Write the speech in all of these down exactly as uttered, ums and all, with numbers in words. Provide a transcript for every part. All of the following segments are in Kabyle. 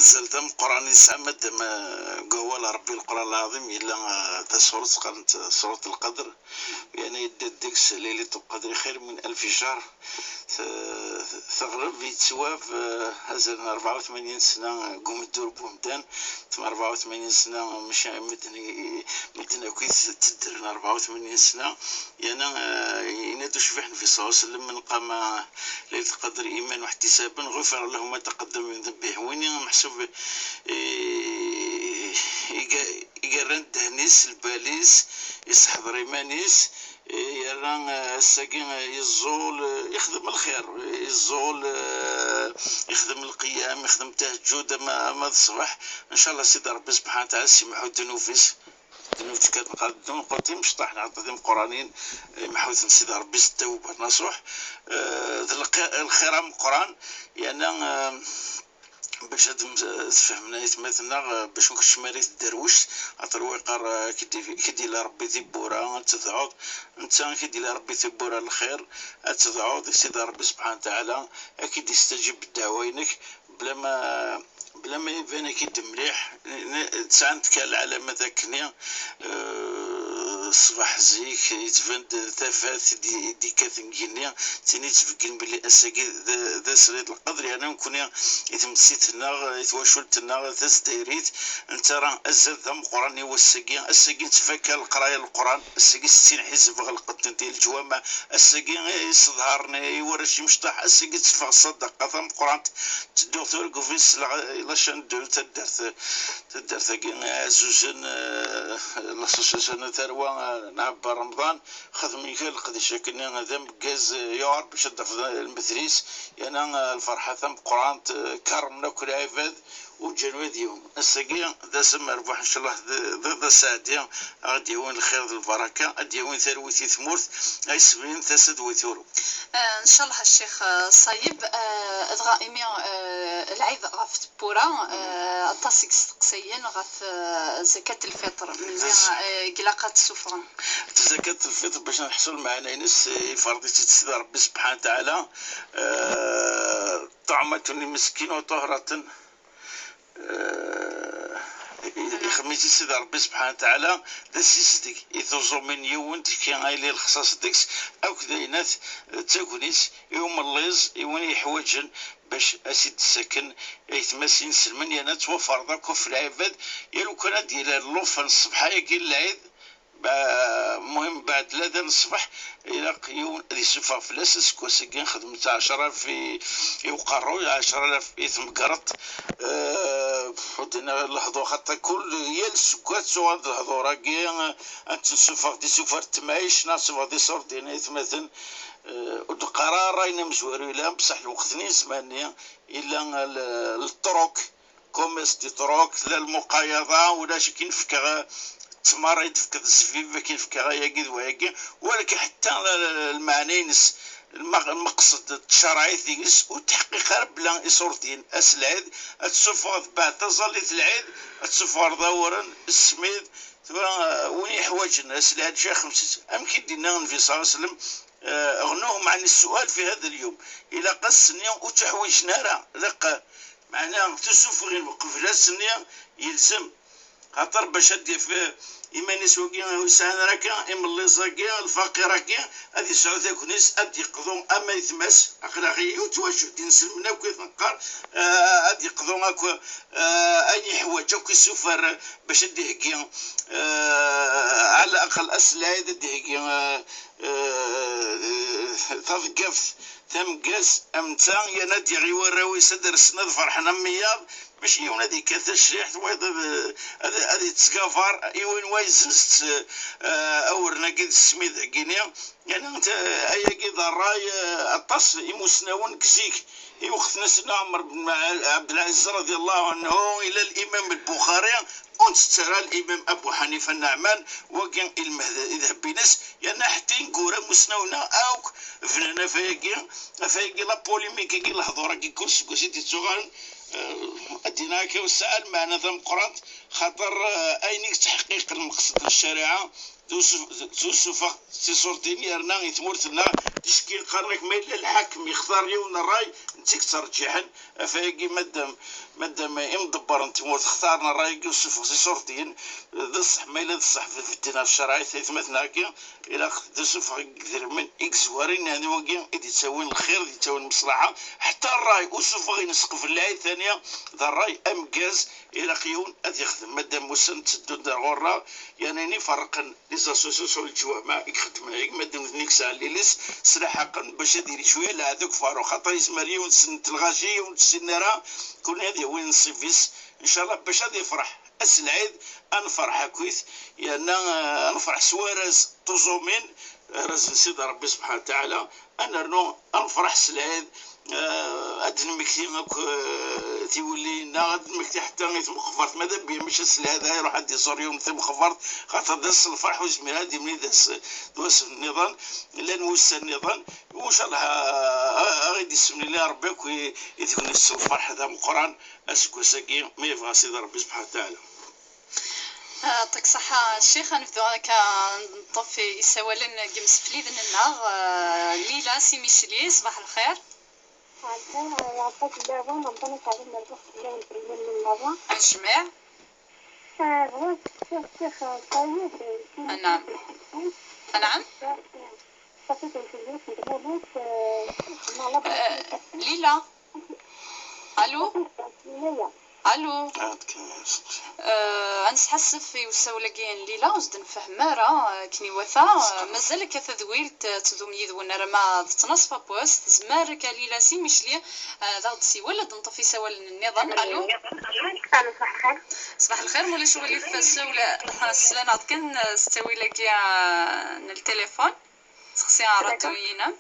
Azal d ameqqran yesɛa madam, eh, deg wawal Ṛebbi, Leqran Lɛaḍim, yella, eh, tasuret qqaren-tt Surat Lqadr, yerna yedda-d deg-s Laylat Lqadr xir min alfi ccahr. T-, teɣleb yettwab, eh, azal n rebɛa u tmanyin sna, eh, deg umeddur n umdan, tma rebɛa u tmanyin sna, eh, maca medden i, medden akk i t-, teddren rebɛa u tmanyin sna. Yerna, eh, yenna-d ucbiḥ Nnbi ṣella Llahu ɛalayhi wa sellem: "من قام ليلة القدر إيمانا واحتسابا غفر له ما تقدم من ذنبه." Win i meḥsub, eh, i ga-, i yerran ddehn-is, lbal-is, yesseḥḍer iman-is, eh, yerra, eh, ass-agi, eh, yeẓẓul, eh, yexdem lxir, yeẓẓul, eh, yexdem lqiyam, yexdem tahajjud, ama, ama d ṣṣbeḥ. Ncallah Sidi Ṛebbi subḥanahu wa taɛala s yemḥu ddnub-is. Ddnub tekkat nqal ddnub nqul timecṭaḥ neɣ d imeqqranin, eh, yemḥu-ten Sidi Ṛebbi s ttawba nasuḥ. Eh, d lqi-, lxir ameqqran, yerna, eh, bac ad m-, sfehmen aytmaten-nneɣ, eh, bac ur keččem ara i tderwect, axaṭer wa yeqqar, eh, ki d-, ki d-yella Ṛebbi tiwwura ad tedɛuḍ, netta ki d-yella Ṛebbi tiwwura n lxir ad tedɛuḍ i Sidi Ṛebbi subḥanahu wa taɛala ad k-id-yestajib ddeɛwa-inek, bla ma, bla ma iban-ak-id mliḥ, n-, n-, sɛant kan lɛalamat akkenni, eh, ṣṣbeḥ zik, yettban-d tafat i d-, i d-ikkaten deg igenni, d tin yettbeggin belli ass-agi d, d ass n Lɛid Lqadr, yerna nekkni i tmessit-nneɣ, i twacult-nneɣ tazdayrit, nettarra azal d ameqqran i wass-agi. Ass-agi nettfakka leqraya n Leqran, ass-agi settin ḥizb ɣelqent-tent i leǧwameɛ, ass-agi i yesseḍharen i warrac imecṭaḥ, ass-agi teffeɣ ṣṣadaqa tameqqrant. Ttedduɣ tura deg ufis la, la chaîne de taddart, taddart-agi Iɛzuzen, eh, l'association n tarwa, eh, n Ɛebba Remḍan, xedmen kra leqdic akkenni d ameggaz, eh, yuɛer bac ad d-tafeḍ lmetris, yerna, eh, lferḥa tameqqrant, eh, kermen akk lɛibad, ur ǧǧan wa d yiwen. Ass-agi d ass amerbuḥ, ncallah d, d, d aseɛdi, ad d-yawin lxir d lbaraka, ad d-yawin talwit i tmurt, ay sebrin tasa d weturu. Eh, ncallah a Ccix, eh, Ṣayeb, eh, dɣa imi, eh, lɛid ɣef tewwura, eh, aṭas i yesteqsayen ɣef, eh, zakat lfiṭr, melmi, eh, ilaq ad tessufɣem. Zakat lfiṭr, bac ad neḥsu lmeɛna-ines, eh, iferḍ-itt-id Sidi Ṛebbi subḥanahu wa taɛala, eh, طعمة لمسكين وطهرة، eh, ixdem-itt-id Sidi Ṛebbi subḥanahu wa taɛala, d asizdeg i tuẓumin n yiwen, tekki ay li lexṣaṣ deg-s, akk d ayennat, d tagnit i umelliẓ, i win yeḥwaǧen, bac ad s-id-ssaken aytma-s inselmen, yerna ad ttwaferḍ akk ɣef lɛibad, yal ukan ad d-yili llufan ṣṣbeḥ-agi n lɛid, ba-, muhim, baɛd ladan ṣṣbeḥ, ilaq yiwen ad yessufeɣ fell-as aseggas-agi, xedmet ɛecra alaf i, i uqerruy, ɛecra alaf i tmegreḍt, eh, ur d-nniɣ lehdur, xaṭer kul, yal seggas tuɣal d lehdur-agi, ad tensufeɣ d isufar n temɛict, neɣ ad tensufeɣ d iṣurdiyen aytmaten, eh, ur d-qqar ara ayen amezwaru yellan, bṣaḥ lweqt-nni, zzman-nni, yella l-, lṭruk, commerce de drogue, tella lmuqayaḍa, ulac akken fkeɣ ttmer ay d-fkeɣ zzbib, akken fkeɣ ayagi d wayagi, walakin ḥetta l-, l-, lmeɛna-ines, lmeq-, lmeqsed d tcerɛit deg-s ur teḥqiq ara bla iṣurdiyen. Ass lɛid ad tessufɣeḍ baɛd taẓallit lɛid, ad tessufɣeḍ awren, ssmid, tura, eh, win yeḥwaǧen ass lɛid cay xemsit. Amek i d-yenna Nnbi ṣella Llahu ɛalayhi wa sellem, eh, أغنوهم عن السؤال في هذا اليوم. Ilaq ass-nni ur ttuḥwiǧen ara, ilaq Meɛna, tisufɣin uqbel ass-nni yelzem. Xaṭer bac ad d-yaf, eh, iman-is wagi ur yesɛan ara akka, imelliẓ-agi, lfaqir-agi, ad yesɛu tagnit, ad d-yeqḍu ama aytma-s, aql-aɣ yiwet twacult, inselmen akk i t-neqqar, eh, ad d-yeqḍu akk, eh, ayen yeḥwaǧ akk, isufer bac ad d-iheggi, eh, ɛla aqal ass lɛid ad d-iheggi, eh, eh, taḍeggaft, tameggazt am netta, yerna ad d-yaɣ i warraw-is ad rsen ad ferḥen am wiyaḍ, mačči yiwen ad yekkat tacriḥt, wayeḍ ad, ad, ad yettgabar i wayen wa yezzenz, eh, awren-agi d ssmid-agi-ni. Yerna netta, ayagi d ṛṛay, eh, aṭas imusnawen deg zik, i weqt n Sidna Ɛmer ben Ɛebdelɛaziz radiallahu anhu, ila Limam Lbuxari, ur ntett ara Limam Abu Ḥanifa Nneɛman, wagi ilmend idheb-ines, yerna ḥetta ineggura imusnawen-a akk bnan ɣef wayagi, ɣef wayagi la polémique-agi, lehdur-agi kul seg wass i d-ittuɣalen, eh, ad d-iniɣ akka, ur tesɛi ara lmeɛna tameqqrant, xaṭer, eh, ayen i yettḥeqqiqen lmeqsed n ccariɛa, d usuf-, d usufeɣ tiṣurtin yerna i tmurt-nneɣ. Ticki qqaren-ak ma yella lḥakem yextar yiwen n ṛṛay, netta i yetterǧiḥen. Ɣef wayagi, madam, madam imḍebbren n tmurt xtaren ṛṛay-agi usufeɣ tiṣurtin, d ṣṣeḥ, ma yella d ṣṣeḥ bedden ɣef ccṛeɛ i taytmaten-agi, ilaq d usufeɣ i idrimen i yezwaren, yeɛni wagi i d-yettawin lxir, d-yettawin lmeṣlaḥa. Ḥetta ṛṛay usufeɣ-ines qbel lɛid tanya d ṛṛay ameggaz, ilaq yiwen ad yexdem. Madam Musa, ntteddu-d ar ɣur-neɣ, yerna ayen iferrqen les associations s leǧwameɛ i ixeddmen, yak madam nutni yesɛan lilis s laḥaqen bac ad yili cwiya leɛdug ɣef uxaṭer yezmer yiwen ssnen-t lɣaci, yiwen ur t-ssinen ara, kul ad yawi nnṣib-is, ncallah, bac ad yefreḥ ass n lɛid, ad nefreḥ akkit, yerna, eh, ad nefreḥ s warraz tuẓumin, arraz n Sidi Ṛebbi subḥanahu wa taɛala, ad nernu ad nefreḥ s lɛid, eh, ad d-nmekti akk, eh, tiwilin-nneɣ, ad d-nmekti ḥetta i tmeqbert, ma d abya mačči s lɛid ara iruḥ ad d-iẓur yiwen timqebert, xaṭer d ass n lferḥ, ur yezmir ad d-imli d ass, d wass nniḍen, llan wussan nniḍen, u ncallah, a, a, a ɣ-id-issemlili Ṛebbi akk i, i tegnit s lferḥ d ameqqran aseggas-agi, ma yebɣa Sidi Ṛebbi subḥanahu wa taɛala. Yeɛṭik ṣṣeḥḥa, Ccix. Ad nebdu akka, neṭṭef isawalen deg yimsefliden-nneɣ. Ah, Lila si Micli, ṣbaḥ lxir. Ɛedda, yeɛṭik fell-awen, Ṛebbi ad iɛawed merbuḥ fell-awen, fell-awen merra. Ajmiɛ. Ah, bɣiɣ ad sqsiɣ Ccix Sayid, Anɛam. Anɛam. Ṣafi, d acu n tmurt, ah, Lila. Alu? Alu? Ah, ad nesḥassef i usawel-agi n Lila, ur s-d-nfehhem ara, eh, akken iwata. Eh, mazal akka tadwilt, eh, ad tdum yid-wen arma d ttnaṣfa n wass. Tezmer akka Lila si Micli, eh, ad aɣ-d-tessiwel, ad d-neṭṭef isawalen nniḍen. Alu? Alu, ṣbaḥ lxir. Ṣbaḥ lxir, ma ulac aɣilif, sawel, eh, slan-aɣ-d kan, eh, s ttawil-agi, eh, n ltilifun. Sexsi ṛṛadyu-inem.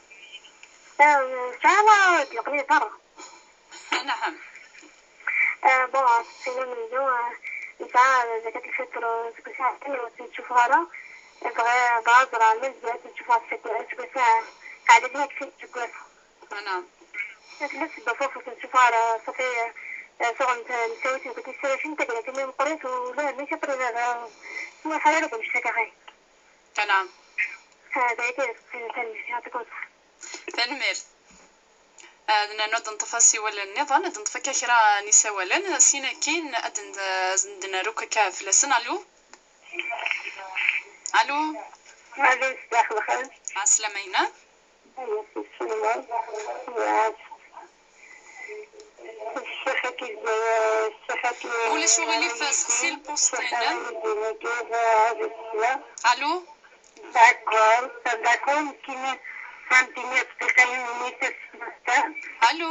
Eh, sɛiɣ ṛṛadyu-nni berra. Anɛam. Eh, bon, aseqsi-inu, eh, nesɛa zakat lfitr, eh, seg useggas-a ur tt-id-ttcufeɣ ara. Bɣiɣ, bɣiɣ ad ẓreɣ ma mazal tt-id-ttcufeɣ seg, seg useggas-a, ɛla d nekk tt-id-ttcufeɣ. Anɛam. Tella ssebba ur tt-id-ttcufeɣ ara, ṣafi, eh, tuɣem, eh, msawit nekk d tisracin, tagrayt-nni meqqrit, ula d nekk après, eh, ma xayr ad mectakaɣ. Anɛam. Ah, d aya kan, tanemmirt, yeɛṭikum ṣṣeḥḥa. Tanemmirt. Ad nernu ad neṭṭef asiwel nniḍen, ad neṭṭef akka kra n yisawalen, sin akin ad n-, ad d-nerr akk akka fell-asen. Alu? Alu? Alu, ṣbaḥ lxir. Ɛeslama-inem. Ayyes, sslamem. Ccix-agi, ccix-agi. Ma ulac aɣilif, sexsi lpusṭ-inem. Alu? D'accord, d'accord, nekkini ɛemmi-inu yeṭṭef-iyi. Alu?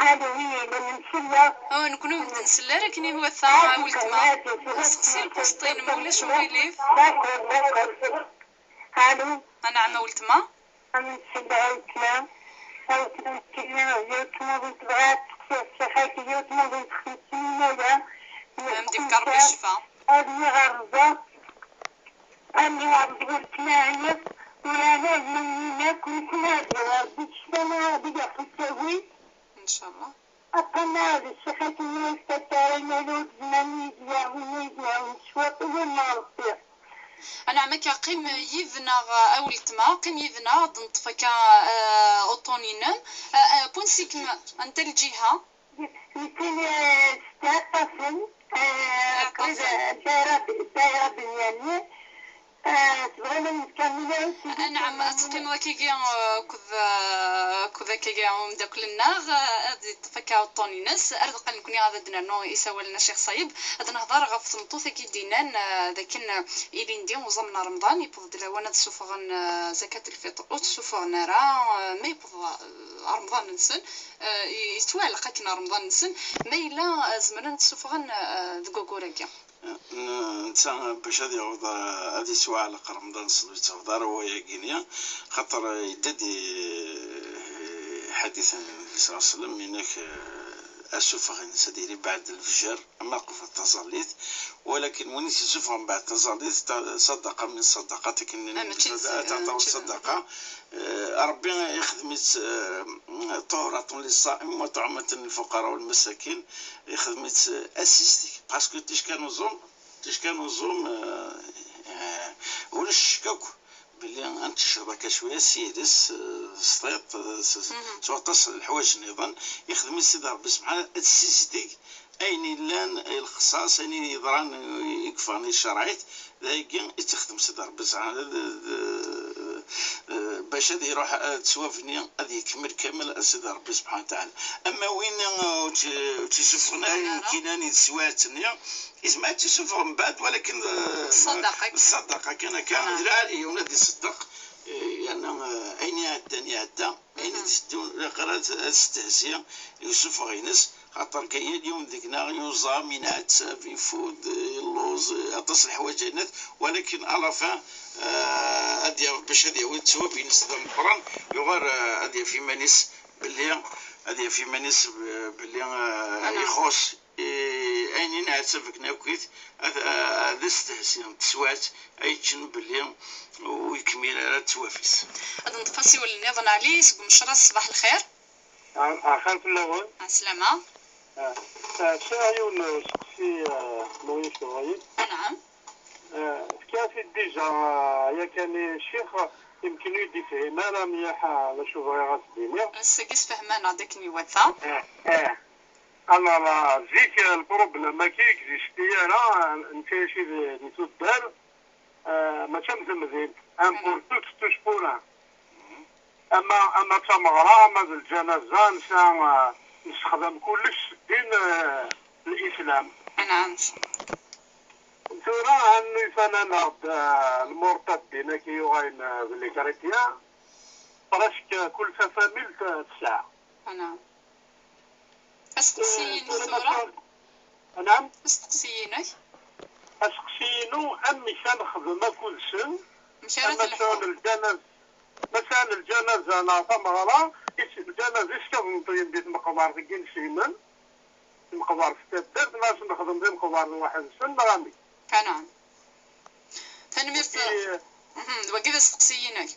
Alu, oui, la nsell. Oh, nekkni ur d-nsell ara akken iwata, a weltma. Sexsi lpusṭ-inem, ma ulac aɣilif. D'accord, d'accord. Alu? Anɛam, a weltma. Amek tella weltma? A weltma, nekkini yiwet tmuḍint bɣiɣ ad teqsiɣ ccix-agi, yiwet tmuḍint xemsin aya. Ad m-d-yefk Ṛebbi ccfa. Almi ɣer rrbeḥ, almi ɣer rrbeḥ ur ttnaɛyiɣ, ur ɛni azmumnin akk, nekkni ad Ṛebbi ccfa-nni ad d-iɣef ittawi. Ncallah. Aṭṭan-a d ccix-agi, yesfakaren, ala ur d-zman yid-i, win yid-i, cwiṭ, win n Ṛebbi. Anɛam akka, qqim yid-neɣ a weltma, qqim yid-neɣ, ad neṭṭef akka, eh, uṭṭun-inem. Eh, eh, poun sikem, anta lǧiha? Nekkini, eh, s Iɛeṭṭafen, eh, qrib, eh, ddaira, ddaira Benyani. Eh, tebɣam ad nkamel? Anɛam, ad teqqimeḍ akkagi, eh, akked, eh, akked akkagi umeddakel-nneɣ, eh, ad yeṭṭef akka uṭṭun-ines. Ar deqqal nekkni ad d-nernu isawalen a Ccix Ṣayeb. Ad nehḍer ɣef tmeṭṭut-agi d-yennan, eh, d akken, eh, ilindi uẓamen n Remḍan, yewweḍ-d lawan ad suffɣen, eh, zakat lfitr, ur tt-suffɣen ara, eh, ma yewweḍ, eh, Remḍan-nsen, eh, yettwaɛelleq akken Remḍan-nsen, ma yella, eh, zemren ad suffɣen, eh, deg waggur-agi. N-, netta bac ad yaweḍ, eh, ad yettwaɛelleq Remḍan-nsen, ur yettaweḍ ara wayagi-nni, xaṭer, eh, yedda-d i, eh, ḥadit n Nnbi ṣella Llahu ɛalayhi wa sallam, yenna-k, eh, asufeɣ-ines ad yili beɛd lefjer, ama qbel taẓallit, walakin win i t-yessufɣen beɛd taẓallit, ta-, ṣaddaqa min ṣaddaqat, akken nnan, ah, mačči d, ad taɣeḍ ṣaddaqa. Eh, Ṛebbi ixdem-itt, eh, طهرة للصائم وطعمة للفقراء والمساكين, ixdem-itt, eh, assistik, parce que ticki n uẓum, ticki n uẓum, eh, eh, Ulac ccek akk belli ad tecceḍ akka cwiya s yiles, eh, s tiṭ, eh, s, s waṭas n leḥwayeǧ nniḍen, ixdem-it Sidi Ṛebbi Sebḥana, ad ssizdeg ayen illan i lexṣaṣ, ayen i yeḍran, eh, i yeffɣen i tcerɛit, d ayagi i tt-ixdem Sidi Ṛebbi Sebḥana, d, d, eh, bac ad iruḥ, eh, d ttwabni, ad yekmel kamel Sidi Ṛebbi Sebḥana wa Taɛala. Ama win, eh, ur tt-, ur tt-isuffɣen ara i wkinan i teswiɛt-nni, yezmer ad tt-isuffeɣ mbeɛd, walakin, eh, ṣṣadaqa kan. Ṣṣadaqa kan akka, d lɛali, yiwen ad iṣeddeq, eh, yerna, eh, ayen iɛeddan iɛedda, ayen i d-iteddun, ilaq ara ad, ad stehzi i usuffeɣ-ines, xaṭer kan yal yiwen deg-neɣ yuẓam, yenɛettab, ifud, eh, illuẓ, eh, aṭas n leḥwayeǧ, walakin à la fin, eh, ad yaɣ-, bac ad yawi ttwab-ines d ameqqran, yuɣal, eh, ad yaf iman-is belli, ad yaf iman-is, eh, belli, eh, ixuṣ. Eh, ayen i nɛetteb akken akkit, ad, ad, d astehsi n teswiɛt ay yeččen belli ur yekmil ara ttwab-is. Ad neṭṭef asiwel nniḍen, Ɛli seg Umecras, ṣṣbeḥ lxir. Axir fell-awen. Ɛeslama. Ah, ah, sɛiɣ yiwen n useqsi, ah, ma ulac aɣilif. Anɛam. Ah, fkiɣ-t-id déjà, ah, yakan i ccix, yemken ur yi-d-ifhim ara mliḥ, ah, d acu bɣiɣ ad s-d-iniɣ. Ass-agi sfehmeɣ-d akken iwata. Ah, ah. Alors, ah, zik, ah, lproblème-agi ur existi ara, ah, netta mačči di, di tuddar, ah, mačči am temdint. Un pour tout, tous pour un. Ama, ama d tameɣra, ama d lǧanaza, nesɛa, ah, nessexdam kullec s ddin, ah, n lislam. Anɛam. Tura, annu ifan-aneɣ-d, ah, lmurtaddin-agi yuɣalen, ah, d les chrétiens, presque kul tafamilt, ah, tesɛa. Anɛam. Asteqsi-inek tura? Anɛam? Asteqsi-inek? Asteqsi-inu, amek ad nexdem akked-sen? Amek ara telḥu? Masalan, lǧanaz-, masalan, lǧanaza neɣ tameɣra, is-, lǧanaza iskaẓ n ṭṭyin di tmeqbert deg insimen, tmeqbert s taddart, neɣ ad nexdem timeqbert n waḥed-nsen, neɣ amek? Anɛam. Tanemmirt. Mhm, d wagi d asteqsi-inek.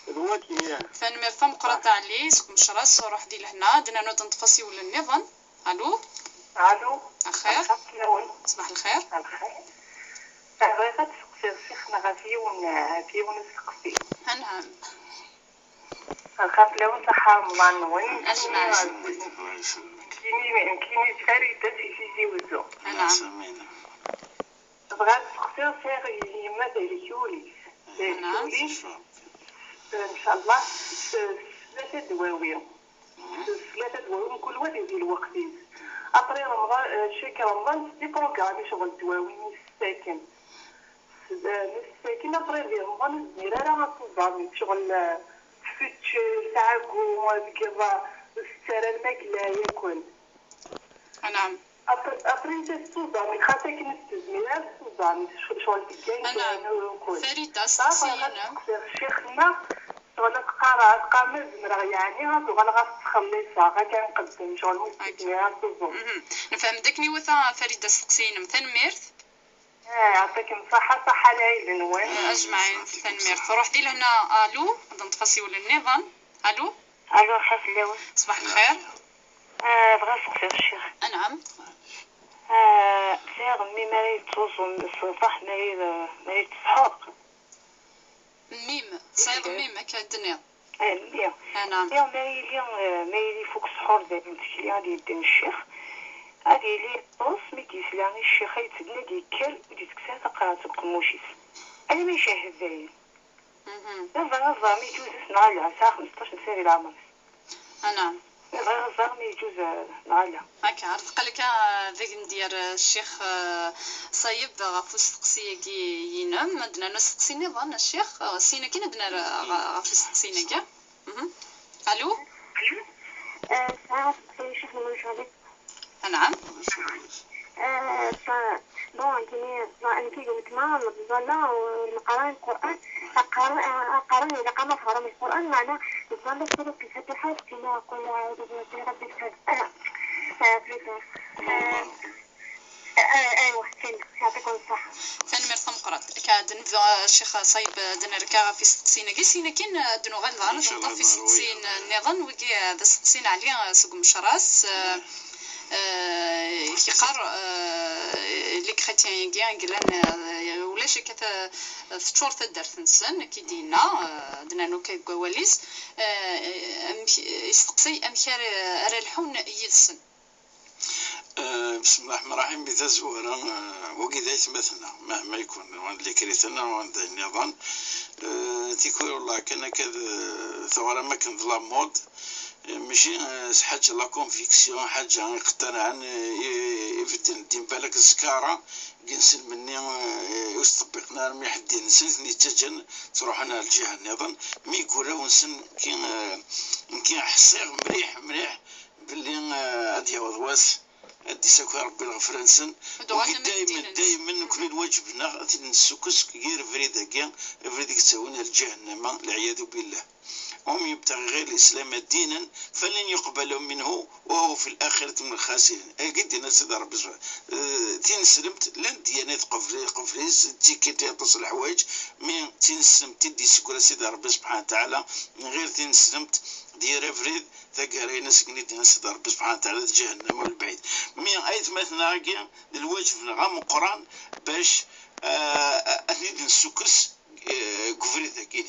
D wagi, ih. Tanemmirt tameqqrant a Ɛli seg Umecras, ruḥ di lehna, ad d-nernu ad neṭṭef asiwel nniḍen. Alu? Alu? Axir? Axir fell-awen. Ṣbaḥ lxir. Axir. Bɣiɣ ad d-sseqsiɣ ccix-nneɣ ɣef yiwen, ɣef yiwen useqsi. Anɛam. Axir fell-awen, ṣaḥḥa Remḍan-nwen. Ajmaɛen. Nekkini, nekkini d Farida si Tizi Wezzu. Anɛam. Bɣiɣ ad sseqsiɣ, sɛiɣ yemma d alkul-is. D alkul-is, ncallah, s, s tlata ddwawi. S tlata ddwawi, mkul wa di, di lweqt-is. Après Remḍan, euh, chaque Remḍan, s des programmes i ccɣel ddwawi-is sakin. S, euh, sakin, après di Remḍan, ur tezmir ara ad tuẓam, ccɣel, euh, tfečč, tɛeggu, deg iḍ, ur tettarra lmakla yakk. Anɛam. Après, après, netta tettuẓam, xas akken ur tezmir ara tettuẓam, ccɣel teggan kan. Farida, steqsi-inem. Ccix-nneɣ, ccɣel ad teqqar, ad teqqar ma zemreɣ, yeɛni, ad uɣaleɣ ad t-ttxelliṣeɣ, akka nqeddem, ccɣel ur tezmir ara tettuẓum. Mhm. Nefhem-d akken iwata, Farida, asteqsi-inem. Tanemmirt. Eh, yeɛṭikem ṣṣeḥḥa, ṣṣeḥḥa lɛid-nwen. Eh, ajmaɛin, tanemmirt. Ruḥ di lehna, alu, ad neṭṭef asiwel nniḍen. Alu? Alu, xir fell-awen. Ṣbaḥ lxir. Eh, bɣiɣ ad sseqsiɣ ccix. Anɛam. Eh, sɛiɣ mmi mi ara yettuẓum ṣṣbeḥ, mi ara, mi ara yettṣeḥḥur. Mmi-m, tesɛiḍ mmi-m, akka i d-tenniḍ? Eh, mmi. Anɛam. Mmi, ma yili, eh, ma yili ifuk ṣṣḥur dayen, d tikli ad yedden ccix, ad yili yeṭṭes, mi d-yesla i ccix ay yettedden, ad yekker, ur d-yettekkes ara taqerɛet deg uqemmuc-is. Alamma icehhed dayen. Mhm. Ma bɣiɣ ad ẓreɣ ma yeǧǧuz-as neɣ ala, sɛa xmesṭac n sna di leɛmer-is. Anɛam. Ma bɣiɣ ad ẓreɣ ma yeǧǧuz, eh, neɣ ala. Akka, ar teqqel akka, eh, d agender, eh, Ccix, eh, Ṣayeb ɣef usteqsi-agi-inem. Ad d-nernu asteqsi nniḍen, a Ccix, eh, syin akin ad d-nerr, eh, ɣ-, ɣef usteqsi-agi. Mhm. Alu? Eh, sɛiɣ asteqsi, Ccix, ma ulac aɣilif. Anɛam. Eh, fa-, bon, nekkini, fa-, nekk d weltma nettẓalla u neqqar Lqur'an. Aqerru-, eh, aqerru-, ilaq ad nehṛem Lqur'an, meɛna nettẓalla Surat Lfatiḥa, nekkini, qul a'udhu bi rabbil falaq. Eh, eh, plutôt. Eh, eh, aywa, tin, yeɛṭikum ṣṣeḥḥa. Tanemmirt tameqqrant. Akka ad nebdu, eh, Ccix Ṣayeb, ad nerka ɣef isteqsiyen-agi, syin akin, eh, ad d-nuɣal daɣen ad nṭef isteqsiyen nniḍen. Wigi, eh, d asteqsi n Ɛli, eh, seg Umecras. Eh, Eh, yeqqar, eh, les chrétiens-agi i yellan, eh, ulac akka ta-, teččur taddart-nsen, akka i d-yenna, eh, d-nanu akka deg wawal-is, eh, amek, yesteqsay amek ara, ara lḥun yid-sen. Eh, bismillah rahman rahim, di tazwara, eh, wagi d aytmaten-a, mahma yekun, wan d les chrétiens, wan d ayen nniḍen. Eh, tikwal, wallah, kan akka d, eh, teɣram akken d la mode, eh, mačči, eh, s ḥaǧa la conviction, ḥaǧa iqeṭṭanɛen, eh, i, ibedden ddin, balak zkara, deg inselmen-nni, eh, ur s-ṭebbiqen ara mliḥ ddin-nsen, i ten-yettaǧǧan ttruḥen ar lǧiha nniḍen, mi yeggra-wen-sen, nekki, eh, nekki ḥṣiɣ mliḥ, mliḥ, belli, eh, ad d-yaweḍ wass, ad d-isaki Ṛebbi lɣefra-nsen. Ad uɣalen Wigi am daymen, ddin-nsen. Daymen, nekkni lwaǧeb-nneɣ ad t-id-nessukkes gar abrid-agi, abrid i yettawin ar lǧahennama, leɛyadu billah. ومن يبتغي غير الإسلام دينا فلن يقبل منه وهو في الآخرة من الخاسرين. Agi d-yenna Sidi Ṛebbi subḥ-, eh, tineslemt, llant dyanat qbel, qbel-is, ttikkit aṭas n leḥwayeǧ, mi tineslemt i d-yessegra Sidi Ṛebbi subḥanahu wa taɛala, ɣir tineslemt d yir abrid, taggara-ines akken i d-yenna Sidi Ṛebbi subḥanahu wa taɛala d ǧahennama u lebɛid. Mi aytmaten-agi, d lwaǧeb-nneɣ ameqqran bac, eh, ad ten-id-nessukkes, eh, deg ubrid-agi.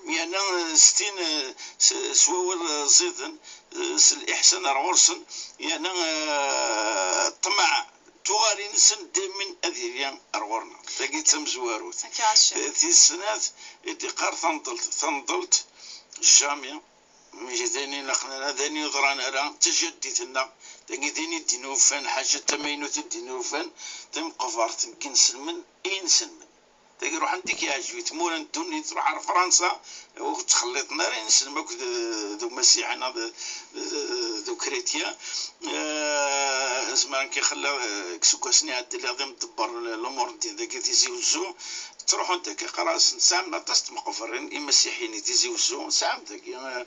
Yerna, eh, s tin, eh, s, s wawal, eh, ẓiden, eh, s liḥsan ar ɣur-sen, yerna, eh, ṭṭmeɛ, tuɣalin-nsen daymen ad yili ar ɣur-neɣ. Tagi d tamezwarut. Akka, ɛaca. Eh, tis snat, i d-iqqar tanḍelt, tanḍelt, jamais, mačči d ayen ilaqen ara, d ayen yuḍran ara, d tajaddit-nneɣ. Tagi d ayen i d-inufan, ḥaǧa d tamaynut i d-inufan, tameqbert deg inselmen i inselmen. Tagi ruḥen-d i k-yeɛǧeb i tmura n ddunit, ruḥ ar Fransa, ur ttxelliṭen ara inselmen akked, d umasiḥi neɣ d, d, d ukrityan. Eh, zemren k-ixella, eh, deg iseggasen iɛeddan lliɣ d imḍebber n lumuṛ n ddin dagi Tizi Wezzu. Ttruḥun-d akka, qqar-asen tesɛam aṭas n tmeqberrin imasiḥiyen i Tizi Wezzu, tesɛam dagi, eh,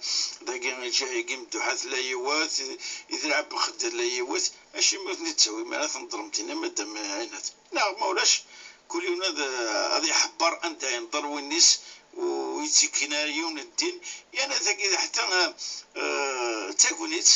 dagi lǧiha-agi Mduḥa tella yiwet, Idriɛ Benxeddi tella yiwet, acimi ur ten-id-tawim ara, tneḍlem-tt-in a madam Ɛinat? Neɣ ma ulac, kul yiwen ad, ad iḥebber anda yenḍel win-is, ur yettikkin ara yiwen ddin. Yerna tagi ḥetta, eh, eh, d tagnit,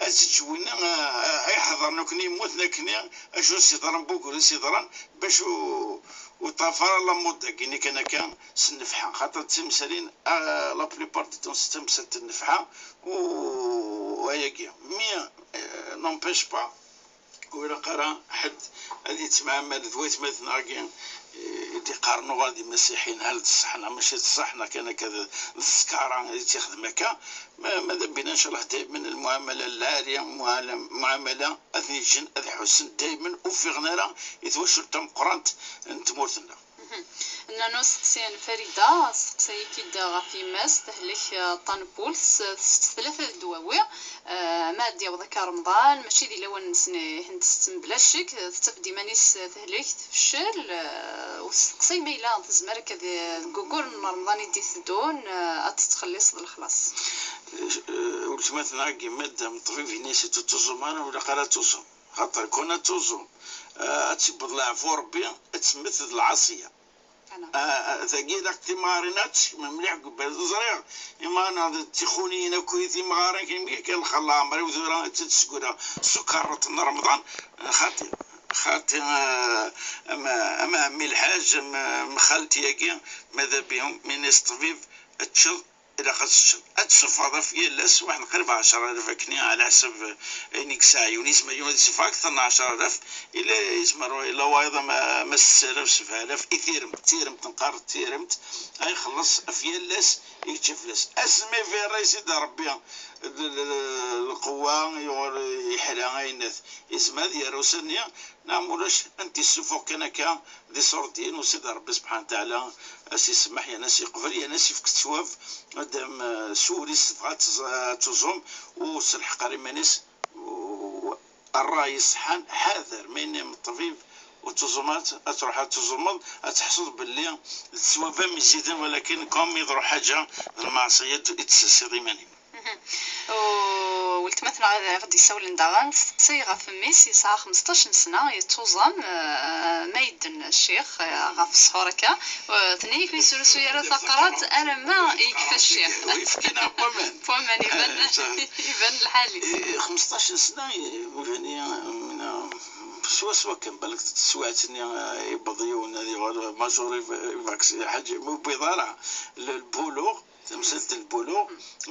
ad teǧǧ winna, eh, eh, ay ḥeḍren akkenni yemmuten akkenni, acu s-yeḍran, bugur i s-yeḍran, bac ur, ur ṭṭaf ara la mode-agi-nni kan akka s nnefḥa, xaṭer d timsalin, eh, la plupart du temps d tamsalt n nnefḥa, u, u ayagi. Mais, eh, n'empêche pas, ur ilaq ara ḥedd ad yettemɛamal d waytmaten-agi, eh, i d-iqqaren uɣal d imasiḥiyen, hal d ṣṣeḥ neɣ mačči d ṣṣeḥ, neɣ kan akka d, d ṣṣkara i tt-ixdem akka. Ma, ma d abina, ncallah, daymen lmuɛamala lɛali, muɛala-, muɛamala ad ten-yeǧǧen ad ḥussen daymen ur ffiɣen ara i twacult tameqqrant n tmurt-nneɣ. Mhm. Nnan usteqsi n Farida, asteqsi-agi-d ɣef yemma-s, tehlek, eh, ṭṭan n wul, s-, tessett tlata d ddwawi, eh, ma ad d-yaweḍ akka Remḍan, mačči di lawan-nsen, eh, ihen tessen bla ccek, tettaf-d iman-is tehlek, tfeccel, eh, u testeqsi ma yella tezmer akka di, deg ugur n Remḍan i d-iteddun, eh, ad tettxelliṣ d lexlaṣ. Eh, weltma-tneɣ, madam ṭṭbib, yenna-as ur tettuẓum ara, ur ilaq ara ad tuẓum. Xaṭer kun ad tuẓum, eh, ad tewweḍ leɛfu Rebbi, ad temmet d lɛaṣiya. Voilà. Ah, ah, tagi ilaq timɣarin ad tsekmen mliḥ deg ubrid. Ẓriɣ imɣaren d tixuniyin akk, timɣarin kan mi kan lxal leɛmer-iw tura ad tt-id-sguraɣ s ukarreṭ n Remḍan. Xaṭi, xaṭi, ah, ama, ama ɛemmi lḥaǧ, ama, ama xalti-agi, ma d abihum, mi nes ṭṭbib, ad teččeḍ, ilaq ad teččeḍ. Ad tessufɣeḍ ɣef yal ass waḥed qrib ɛecra alaf akkenni, ɛla ḥsab ayen i yesɛa yiwen. Yezmer yiwen ad yessufɣ akter n ɛecra alaf, ila yezmer, ila wayeḍ ama, ama setta alaf, sebɛa alaf, i tiremt, tiremt, neqqar tiremt, ay ixelleṣ ɣef yal ass i yečča fell-as. Asmi i verra i Sidi Rebbi l-, l-, l-, lqewwa, yuɣal yeḥla ayennat, yezmer ad yerr ussan-nni, neɣ ma ulac, ad t-id-issufeɣ kan akka, d iṣurdiyen, u Sidi Rebbi subḥanahu wa taɛala a s-isemmeḥ, yerna a s-iqbel, yerna a s-ifk ttwab, madam, eh, s wul-is tebɣa ad tẓ-, ad tuẓum, ur s-telḥeq ara iman-is, u-, ṛṛay iṣeḥḥan, ḥader, ma yenna-yam ṭṭbib ur tuẓum ara, ad truḥ ad tuẓumeḍ, ad teḥṣuḍ belli d ttwab am izziden, walakin comme iḍru ḥaǧa d lmeɛṣiyya i d-tessessiḍ iman-im. Mhm. U weltma-tneɣ Ad aɣ-d-isawlen daɣen, testeqsay ɣef mmi-s yesɛa xmesṭac n sna, yettuẓam, eh, ma yedden ccix, eh, ɣef ṣṣḥur akka, eh, tenna-yak ur yesrusuy ara taqrat alamma yekfa ccix. Uyefki neɣ n waman. N waman, iban, iban lḥal-is. Eh, xmesṭac n sna, eh, iban-iyi, eh, swaswa kan, balak teswiɛt-nni, eh, yewweḍ yiwen ad yuɣal major, iva-, ivaks-, ḥaǧa, ur yewwiḍ ara l-, lbuluɣ. Tamsalt n lbuluɣ,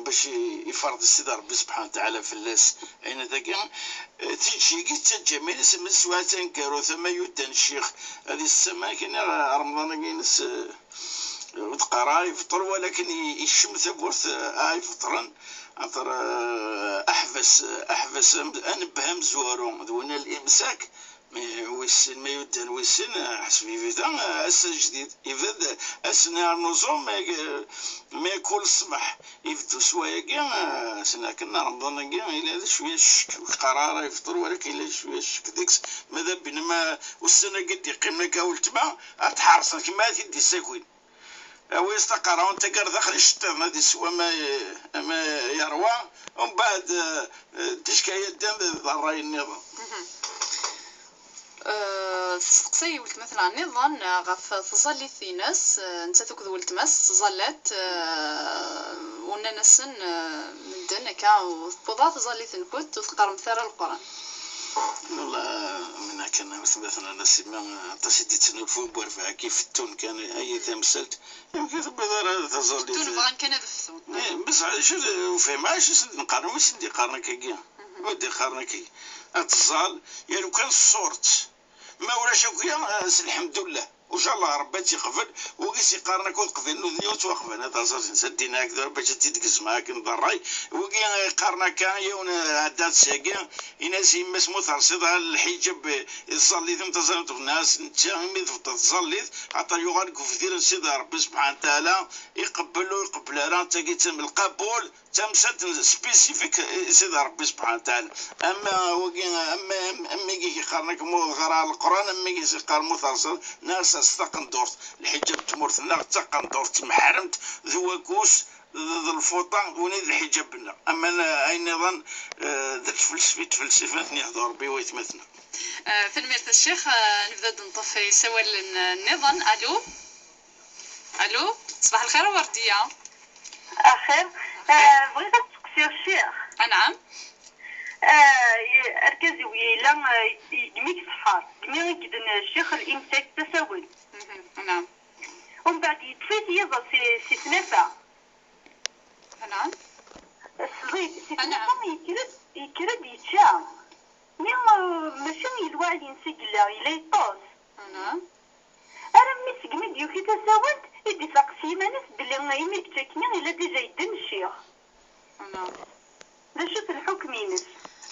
bac i-, iferḍ Sidi Ṛebbi subḥanahu wa taɛala fell-as. Ayen dagi, eh, tiǧǧigi d taǧǧamin-is, ma teswiɛt taneggarut, ama yuddan ccix, ad yessama kan, eh, Remḍan-agi-ines, eh, ur d-qqar ara ifeṭṭer, walakin i-, ikcem tawwurt, eh, ara ifeṭṭren, axaṭer, eh, aḥbas, aḥbas am-, anebbeh amezwaru, d winna n limsak, Mi wis sin, ma yuddan wis sin, ḥseb ibda ass ajdid. Ibed ass-nni ar nuẓum, mi, mi kul ṣṣbeḥ ibeddu s wayagi, ass-nni akken Remḍan-agi, yella d cwiya ccek, ur yeqqar ara ifeṭṭer, walakin yella d cwiya ccek deg-s. Ma d abin, ma ussan-agi d-iqqimen akka weltma, ad t-ḥerṣen, kemma ad t-id-issakin. Awi-yas taqerɛunt-agi ar daxel iceṭṭiḍen, ad isew ama, ama yerwa, umbeɛd, eh, ticki yaddan d ṛṛay nniḍen. Mhm. Eh, testeqsay weltma-tneɣ nniḍen, eh, ɣef tẓallit-ines, eh, nettat akked weltma-s ttẓallat, eh, u nnan-asen, eh, medden akka, u tewweḍ-aɣ tẓallit-nkent, ur teqqaremt ara Leqran. Wallah, min akken, am tmetna n Nasima, aṭas i d-ittnulfun n werbaɛ, kif ttun kan, ay tamsalt, amek i tewwiḍ ara taẓallit? Ttun bɣan kan ad ftun. Eh, bes, acu d-, ur fhimeɣ acu i sen-d-neqqaren, wi sen-d-iqqaren akkagi? Mhm. Wi d-iqqaren akkagi? Ad tẓal, ya lukan ṣṣuṛt. Ma ulac akya, eh, s lḥemdullah. Ucallah Ṛebbi ad tt-iqbel, wigi s-iqqaren akk ad qbilen nutni ur ttwaqbalen, ad aẓaẓ-nsen ad d-inin akk d Ṛebbi ad tt-id-gezmeɣ akken d ṛṛay, wigi iqqaren akka, yiwen, eh, ɛedda-t syagi, in-as i yemma-s ma ur terṣiḍ ara lḥiǧab, eh, i tẓallit-im taẓallit, tenna-as netta imi tebṭeḍ tẓallit, axaṭer yuɣal deg ubdir n Sidi Ṛebbi subḥanahu wa taɛala, iqebbel ur iqebbel ara, d tagi d tam-, lqabul, d tamsalt n spécifique i Sidi Ṛebbi subḥanahu wa taɛala. Ama wagi, ama, am, am wigi i qqaren akk ma ur ɣar ara Leqran, am wigi i qqaren ma ur terṣiḍ, nnan-as taqendurt. Lḥiǧab n tmurt-nneɣ d taqendurt, d temḥremt, d wagus, d, d lfuṭa, win i d lḥiǧab-nneɣ. Ama n-, ayen nniḍen, eh, d lfelsif-, d tfelsifat n yehder Ṛebbi i waytmaten-a. Eh, tanemmirt a Ccix, eh, nebda-d neṭṭef isawalen, eh, nniḍen. Alu? Alu? Ṣbaḥ lxir a Werdiya. Axir. Eh, bɣiɣ ad steqsiɣ Ccix. Anɛam. Eh, argaz-iw yella, eh, deg mi yesḥer, deg mi i yedden Ccix limsak d asawen. Mhm, anɛam. Umbeɛd yeṭṭef-it yiḍ si, si tnafa. Anɛam. Sḍid, si tnafa yekker-d, yekker-d yečča. Mi, eh, mačči i d lweɛd-ines i yella, yella yeṭṭes. Anɛam. Armi segmi d-yuki tasawent, i d-ifaq s yiman-is belli imi yečča akkenni, yella déjà yedden Ccix. Anɛam. D acu-t lḥukm-ines?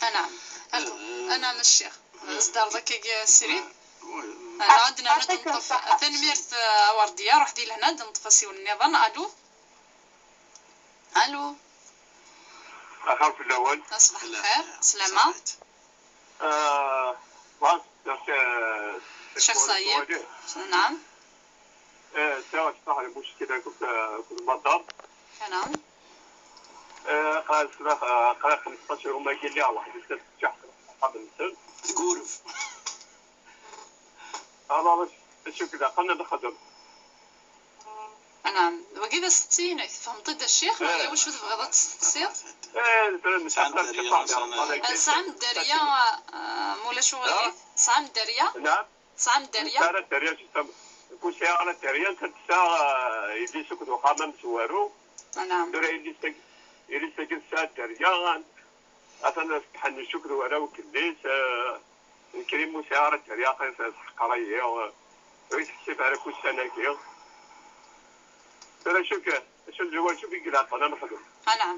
Anɛam. Alu, anɛam a Ccix. Sdeṛ-d akkagi srid. Anɛam, ad nernu ad neṭṭef. Tanemmirt, eh, a Werdiya, ruḥ di lehna, ad neṭṭef asiwel nniḍen. Alu? Alu? Axir fell-awen. Ṣbaḥ lxir. Slama. Eh, bɣiɣ ad s-d-, eh, Ccix Ṣayib. Anɛam. Eh, sɛiɣ ṣṣeḥ lmuckil akked, eh, akked Maḍar. Anɛam. Eh, qrib, eh, qrib xmesṭac yum-agi lliɣ weḥd-i, s-, s-, axxam-nsen. Deg uref. Alors, acu k-ilaqen ad nexdem? Anɛam, wagi d asteqsi-inek, tfehmeḍ-t-id a Ccix, neɣ yella wacu tebɣiḍ ad testeqsiḍ? Eh, sɛan dderya, sɛan. Eh, tesɛam dderya, eh, ma ulac uɣilif? Tesɛam dderya? Tesɛam dderya? Ara dderya, ur sɛiɣ ara dderya, netta tesɛa, eh, yelli-s akked uxxam amezwaru. Anɛam. Tura yelli-s-agi, yelli-s-agi tesɛa dderya, atan ad tḥennec akked warraw n yelli-s, eh, Nekk ur sɛiɣ ara dderya, aql-i teḥqer-iyi, ur yi-teḥsib ara akk ussan-agi. Tura acu k-, acu n lwajeb i ilaqen ad nexdem? Anɛam.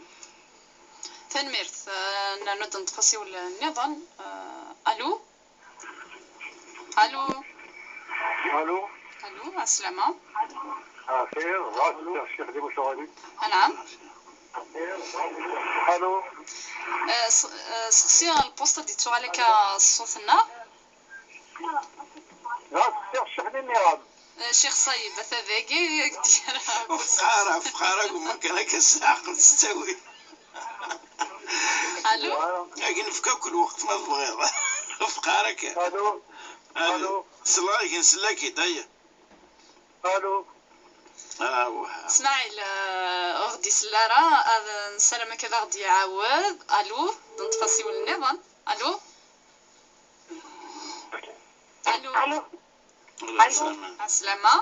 Tanemmirt. Eh, nernu-d neṭṭef asiwel nniḍen. Eh, alu? Alu? Alu? Alu, ɛeslama. Axir, ɣas Ccix di Mucaɣali. Anɛam. Alu? Eh, s-, eh, sexsi lpust ad d-ittuɣal akka ṣṣut-nneɣ. Ɣas Ccix Ccix-nni nniɣ-am. Eh, Ccix Ṣayib, ata dagi, ak-d-yerra. Ur fqeɛ ara, ur fqeɛ ara, gumma kan akka s leɛqel s ttawil. Alu? Agi nefka akk lweqt ma tebɣiḍ. Fqeɛ ara kan. Alo. Alo. Alo. Selleɣ-ak, nsell-ak-id, aya. Alo. Awah. Smaɛil, eh, ur ɣ-d-isell ara, ad nessaram akka ad aɣ-d-iɛawed. Alo, d neṭṭef asiwel nniḍen. Alo. Alo. Alo. Alo. Ɛeslama. Ɛeslama.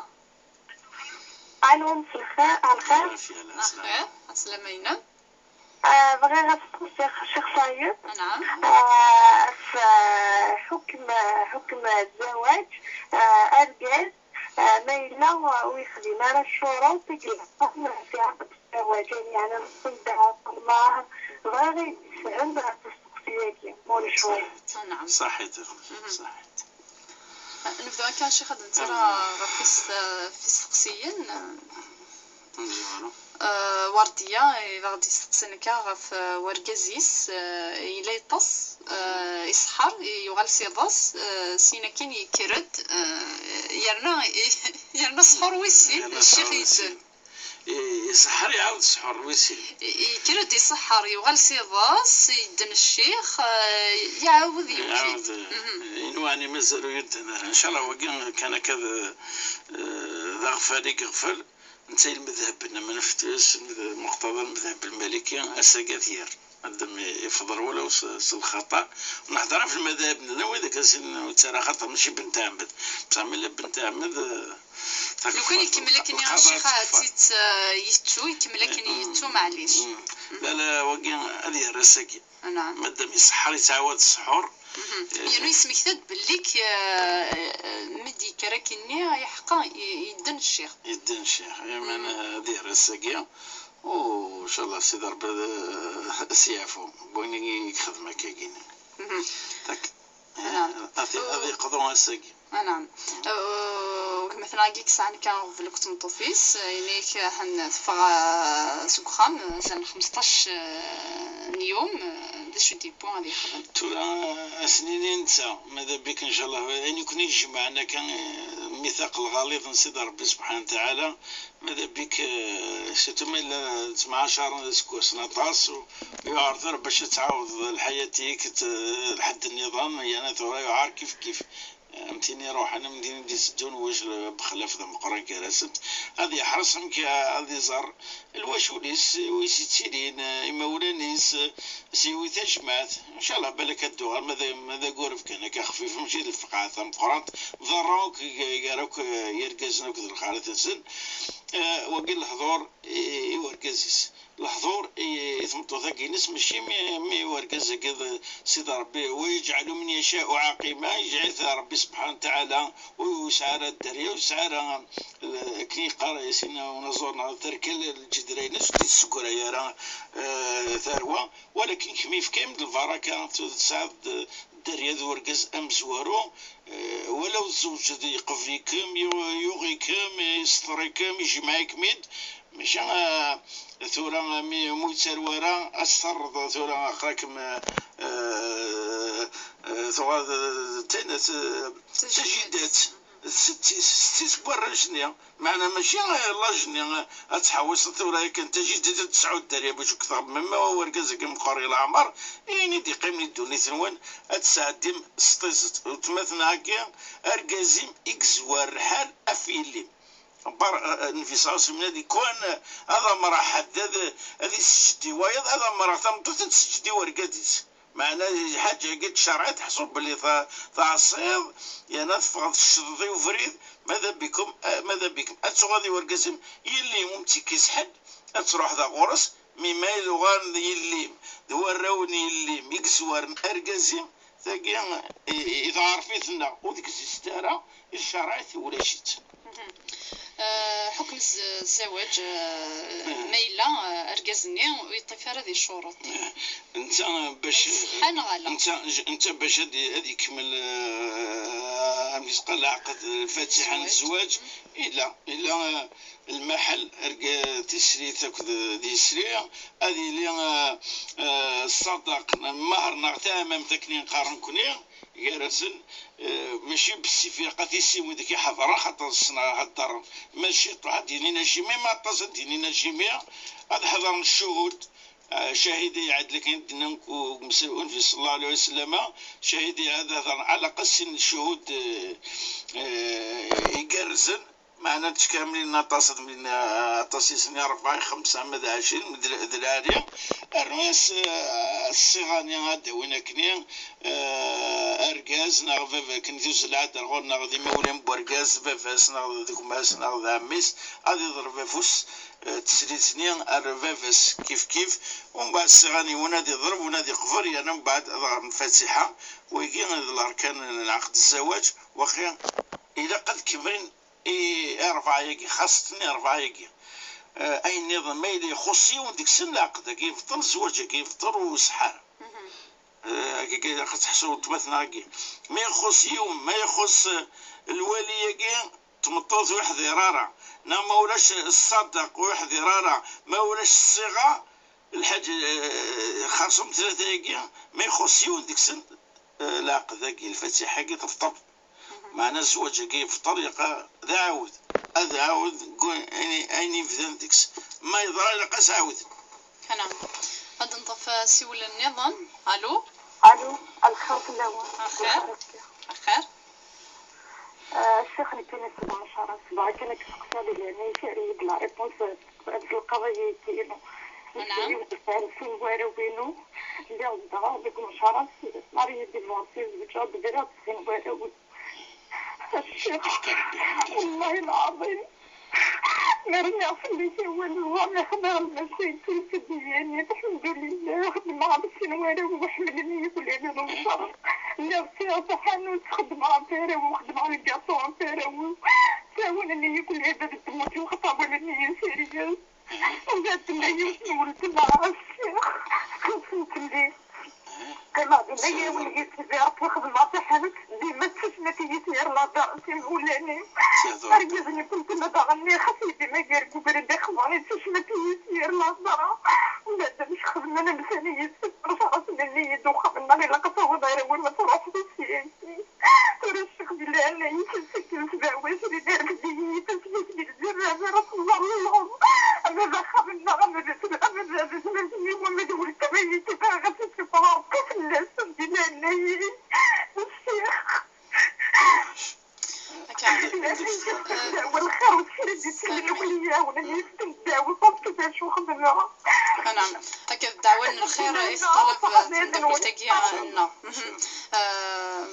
Alo, mselxir, alxir. Lɛafya, lɛafya. Axir, ɛeslama-inem. Ah, bɣiɣ ad sqsiɣ Ccix Sayed. Anɛam. Ah, f, ah, ḥukm, ḥukm zzawaj, ah, argaz, ah, ma yella ur yexdim ara ccuruṭ i ilaqen fi ɛqd zzawaj, yani, lqida, lmehr, bɣiɣ ad yi-d-tefhem ɣef usteqsi-agi, ma ulac aɣilif. Anɛam. Ṣaḥit, a xeddam, ṣaḥit. Nebda akka, Ccix, ad nettarra ɣef is-, ɣef isteqsiyen. Werdiya i d aɣ-d-isteqsan akka ɣef, eh, wergaz-is, eh, yella yeṭṭes, eh, iṣeḥḥer, yuɣal s iḍes, eh, syin akin yekker-d, eh, yerna, yerna ṣṣḥur wis sin, yerna ccix ṣṣḥur wis sin. I-, iṣeḥḥer, iɛawed ṣṣḥur wis sin. I-, yekker-d iṣeḥḥer, yuɣal s iḍes, yedden ccix, eh, iɛawed yewwi-d. Iɛawed, eh, mhm. Inwa ɛni mazal ur yedden ara. Ncallah, wagi kan akka d, eh, d aɣfal i yeɣfel. Netta i lmedheb n Imnuftis, lmed-, muqtada lmedheb lmaliki, ass-agi ad t-yerr. Ad m-ifḍer wulaw s, s lxaṭa. Nehder ɣef lmadahib-nni, widak ad s-inin ur ttara xaṭer, mačči Ben Tɛemmed. Bṣaḥ ma yella Ben Tɛemmed, eh, lukan ikemmel akken i lqaḍa ccix, ahat teṭṭef-it, eh, yettu, ikemmel akken i yettu, maɛlic. Mm. La, la, wagi ad yerr ass-agi. Anɛam. Madam iṣeḥḥer, yettɛawad ṣṣḥur. Mhm. Eh, yernu yesmekta-d belli k-, eh, mi d-yekker akkenni, iḥeqqa, i-, yedden ccix. Yedden ccix. Yeɛni, mhm, ad yerr ass-agi. U, ncallah, Sidi Ṛebbi ad, ad s-yeɛfu. Win i yexdem akkagini. Mhm. Tak. Anɛam. Ad, ad yeqḍu ass-agi. Anɛam. Eh, gma-tneɣ-agi yesɛan kan aɣbel akked tmeṭṭut-is, eh, yenna-yak, eh, ḥen teffeɣ, eh, seg uxxam, eh, azal n xmesṭac, eh, n yum, eh, d acu d-yewwi ad yexdem? Tura, eh, ad s-nini netta, ma d abik, ncallah, ayen i ken-ijemɛen akka, eh, mitaq lɣaliḍ n Sidi Ṛebbi subḥanahu wa taɛala, ma d abik, eh, surtout ma yella ttemɛacaren d iseggasen aṭas, u, u yuɛer tura bac ad tɛawdeḍ lḥayat-ik, t-, lḥedd nniḍen, yerna tura yuɛer kif kif. Am tin iruḥen, am tin i d-iteddun, wajel bexlaf d ameqqran gar-asent. Ad yeḥres amek ad iẓer lwacul-is, wi s-ittilin, imawlan-is, s yiwi tajmaɛt. Ncallah, balak ad d-tuɣal, ma d, ma d aguref kan akka xfif, mačči d lfeqɛa tameqqrant. Ḍerru akk gar, gar akk yergazen akked lxalat-nsen. Eh, wagi lehdur i, i urgaz-is. Lehdur i, i tmeṭṭut-agi-ines, mačči mi, mi urgaz-agi d Sidi Ṛebbi, ويجعل من يشاء عقيما, yejɛel-it Ṛebbi subḥanahu wa taɛala, ur yesɛi ara dderya, ur yesɛi ara, eh, akken yeqqar sin unaẓur neɣ terkal lǧedra-ines, ur d-yessegray ara, eh, tarwa, walakin kemm yefka-yam-d lbaraka, tesɛiḍ-d dderya d urgaz amezwaru, eh, wala ur tzewǧeḍ yeqbel-ikem, yu-, yuɣ-ikem, yesṭer-ikem, yejmeɛ-ikem-id, maca, eh, tura mi, mi ur yettarew ara, ad s-terreḍ tura aql-akem, eh, eh, tuɣal d, d, d, d, d, d tajidat, d setti-s, setti-s n warrac-nni. Meɛna mačči, eh, laj-nni, eh, ad tḥewwiseḍ tura yakan tajidat ad tesɛu dderya bac ur k-txemmem, ma urgaz-agi meqqer i leɛmer, ayen i d-iqqimen i ddunit-nwen, ad tesɛeddim s tiẓeṭ. Weltma-tneɣ-agi, argaz-im i yezwar lḥal ɣef yelli-m. Bar, eh, eh, Nnbi ṣalla Llahu ɛalayhi wa sallam, ad ikun, eh, ad amreɣ ḥedd ad, ad isejjed i wayeḍ, ad amreɣ tameṭṭut ad tesǧed i urgaz-is. Meɛna lḥaǧa-agi n ccreɛ teḥṣu belli ta-, teɛṣiḍ, yerna teffɣeḍ tecceḍeḍ i ubrid, mada bikum, eh, mada bikum. Ad tuɣaleḍ i urgaz-im, yelli-m ur m-tt-ikkes ḥedd, ad truḥeḍ ɣur-s, mi ma i d-uɣalen d yelli-m, d warraw n yelli-m i yezwaren argaz-im, tagi i, i, i tɛerf-iten-aɣ, ur d-gzizet ara, i ccreɛ ulac-itt. Mhm. Eh, ḥukm z-, zzawaj, eh, ma yella, eh, argaz-nni ur yeṭṭif ara di ccuruṭ. Eh, netta bac, iṣeḥḥa neɣ ala? Netta, netta bac ad, ad ikemmel, eh, amek yettqal lɛaqed, lfatiḥa n zzwaǧ, zzwaǧ. Mhm. Ila, ila, eh, lmaḥel, erg-, tislit akked d yesri, ad yili, eh, eh, ṣṣadaq, lmehr neɣ taɛmamt akken i neqqar nekni, gar-asen, eh, mačči bessif ilaq ad tissiwin deg iḥeḍren, xaṭer ssneɣ heddren, ma ciṭuḥ ad d-inin acimi, ma aṭas ad d-inin acimi, ad ḥeḍren ccuhud, Cahida iɛedl akken i d-nnan deg umesru Nnbi ṣella Llahu ɛalayhi wa sallam, cahida ad hedren ɛla aqal sin n ccuhud, eh, eh, igerrzen, meɛna ttkamilen aṭas, d min, eh, aṭas i sen, rebɛa, xemsa, ma d ɛecrin, d l-, d lɛali, rnu-as, eh, ṣṣiɣa-nni ad d-awin akkenni, eh, argaz neɣ baba, akken tuzzel lɛada ɣur-neɣ d imawlan n wergaz, baba-s neɣ d gma-s neɣ d ɛemmi-s, ad iḍreb afus, eh, teslit-nni ar baba-s kif kif, umbeɛd ssiɣan-iw ad iḍreb, ad iqber, yerna umbeɛd ad ɣren lfatiḥa. Wigi d larkan n lɛaqd zzawaj, waxi ilaq ad kemmlen i, i rebɛa-yagi, xaṣṣeten i rebɛa-yagi. Eh, ayen nniḍen, ma yella ixuṣṣ yiwen deg-sen, lɛaqd-agi yebṭel, zzwaǧ-agi yebṭel, u ṣeḥḥa. Eh, agi ilaq ad teḥsu weltma-tneɣ-agi. Ma ixuṣṣ yiwen, ma ixuṣṣ, eh, lwali-agi, tmeṭṭut ur yeḥḍir ara, neɣ ma ulac ṣṣadaq ur yeḥḍir ara, ma ulac ṣṣiɣa, lḥaǧ, eh, xerṣum tlata-agi, ma ixuṣṣ yiwen deg-sen, eh, lɛaqd-agi, lfatiḥa-agi tebṭel. Meɛna zzwaǧ-agi yebṭel, yeqa d aɛawed, ad ɛawed deg ayen, ayen yebdan deg-s. Ma yeḍra, ilaq ad s-ɛawden. Anɛam. Ad nṭef asiwel nniḍen. Alu? Alu, lxir fell-awen. Lxir. Lxir. Ah, ccix, nekkini seg Mcaṛat, bɣiɣ kan ad k-steqsiɣ di leɛnaya-k, err-iyi-d la réponse, ad tleqqiḍ-iyi-d inu. Anɛam. Nekk yiwet n sin warraw-inu, lliɣ zedɣeɣ deg Mcaṛat, mariée, divorcée, zewǧeɣ-d, briɣ-d sin warraw. A ccix, wallahi lɛaḍim, ma rniɣ fell-ak awal, ẓẓan ixḍiɣ lmasa-agi, teddi-yani, lḥemdulillah, xedmeɣ-d sin warraw-iw ḥemmlen-iyi, kulli d lemṣer. Lliɣ sɛiɣ taḥanut, xeddmeɣ ɣef warraw-iw, xeddmeɣ lgaṭu ɣef warraw-iw. Ttɛawanen-iyi kulli d tmurt-iw, xaṭer walan-iyi sérieux. Ula d tella yiwet n weltma, a ccix, xemsen fell-i. Qqimeɣ dima yiwen yid-s di Ṛebbi, xedmeɣ taḥanut, dima ttasment-iyi s yir laḍa timawlanin. Argaz-nni kuntent daɣen-nni, xas yeddi ma gar deg ubrid, ixḍan, yettasment-iyi s yir laḍa. Ula d amek xedmen, msan-iyi-d, rṣaṣen-iyi-d uxxam-nneɣ, ilaq ad tawiḍ arraw-im ad truḥeḍ syin. Tura ccix di leɛnaya-k, akken sbeɛ wacrin, arfed-iyi, taslit di lǧerra, mi ara tẓalleḍ. Ama d axxam-nneɣ, ama d, ama d atmaten-iw, ama d weltma-k, bɣiɣ ad tessufɣeḍ fell-asen di leɛnaya-k. Ccix. Akka. Lxir, u tkir-d isellen, wali yiɛawnen, yeften ddeɛwessu, d acu xedmeɣ. Anɛam. Akka d ddeɛwa n lxir i teṭṭalab tmeddakelt-agi-nneɣ. Mhm. Ah,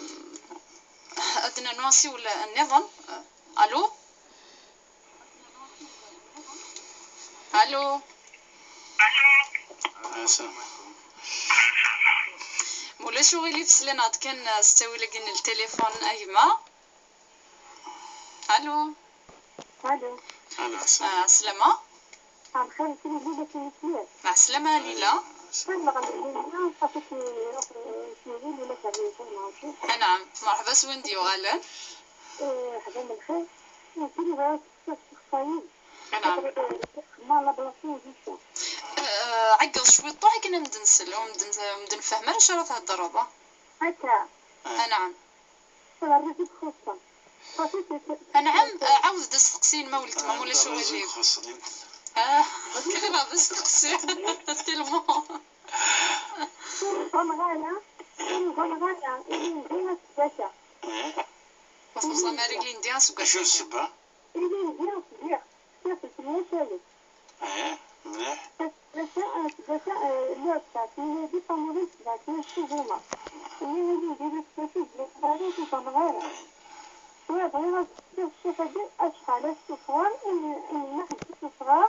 ad d-nernu asiwel nniḍen. Alu? Alu? Mulac uɣilif, slan-aɣ-d kan s ttawil-agi n ltilifun, a gma. Alu? Alu? Alu, ɛeslama. Ah, ɛeslama. Ɛeslama a Lila. Anɛam, merḥba s win d-yuɣalen. Anɛam. Eh, ɛeggeḍ cwiṭuḥ akken ad m-d-nsel, ur m-d-, ur m-d-nfehhem ara acu ara theddreḍ. Akka. Anɛam. Anɛam, ɛawed-d asteqsi-inem a weltma, ma ulac aɣilif. Ah, kra d asteqsi, tellement. Ur ẓriɣ ara, ur ẓriɣ ara, ilindi aseggas-a. Ur teẓram ara ilindi aseggas-a. Acu d ssebba? Ilindi sliɣ, sliɣ-t s tmurt-agi. Ih, mliḥ. Aseggas-a, aseggas-a, eh, lliɣ sebɛa snin, yagi tamuḍi n sebɛa snin s tẓuma. Nniɣ ilindi d aseggas ur ẓriɣ ara, ur t-ẓriɣ ara. Tura bɣiɣ ad d-sqsiɣ ccix-agi acḥal asufɣer i, i nneḥ deg usufɣer,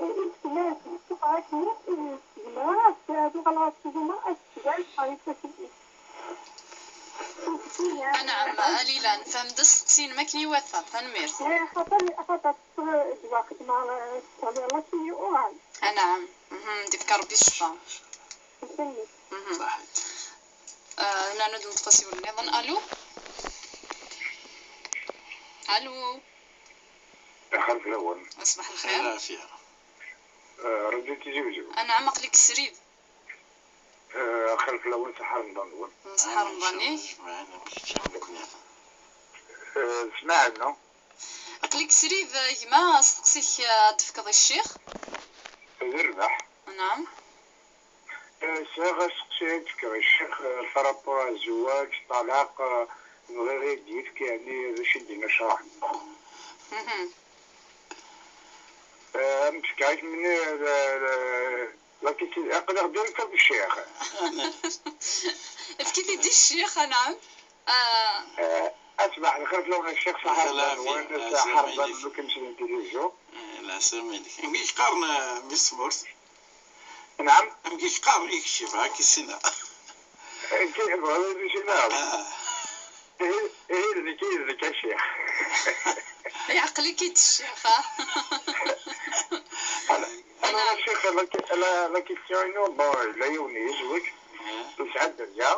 i, i yesla s usufɣer-agi, i yesgma, ad, ad uɣaleɣ ad ttzumeɣ aseggas ɣer ifassen-is. Anɛam, a Lila, nefhem-d asteqsi-inem akken iwata. Tanemmirt. Eh, xaṭer, xaṭer, eh, ddwa xedmeɣ, eh, ttwaliɣ la chimio uɣal. Anɛam. Mhm, d-ifka Rebbi ccfa. Tanemmirt. Mhm. Ṣaḥit. Ah, nernu-d neṭṭef asiwel nniḍen. Alu? Alu? Axir fell-awen. Ṣbaḥ lxir. Lɛafya. Eh, Radio Tizi Wezzu. Anɛam, aql-ik srid. Eh, axir fell-awen, ṣaḥa Remḍan-nwen. Ṣaḥa Remḍan-ik. Eh, smaɛen-nneɣ. Aql-ik srid, a gma, asteqsi-k, eh, ad d-tefkeḍ i ccix. D rrbeḥ. Anɛam. Eh, sɛiɣ aseqsi ad d-fkeɣ i ccix, eh, par rapport à zzwaǧ, ṭṭalaq, eh, bɣiɣ ad d-yefk, yeɛni, d acu i d-yenna ccṛeɛ. Mhm. Eh, am tefkaɣ-ak mni, eh, la, la, la question, aql-aɣ diri-k akk ccix. Efk-it-id i ccix, anɛam. Ah. Eh, asbaḥ lxir fell-awen a ccix, ṣaḥa. Lɛafiya, wan, lɛafiya, ṣaḥa, ma yelli-k. Ur kem-slen tilizu. Eh, lɛafiya, ma yelli-k. Amek i k-qqaren, eh, mmi-s n tmurt? Nɛam? Amek i k-qqaren i kečč, bɣa k-issineɣ. Nekk, bɣiɣ ad issineɣ. Ah. Ihi, ihi, d nekk i d nekk a ccix. Yeɛqel-ik-id ccix, ha? Ala, ala, a ccix, la, la, la question-inu, bon, yella yiwen yezweǧ, yesɛa dderya,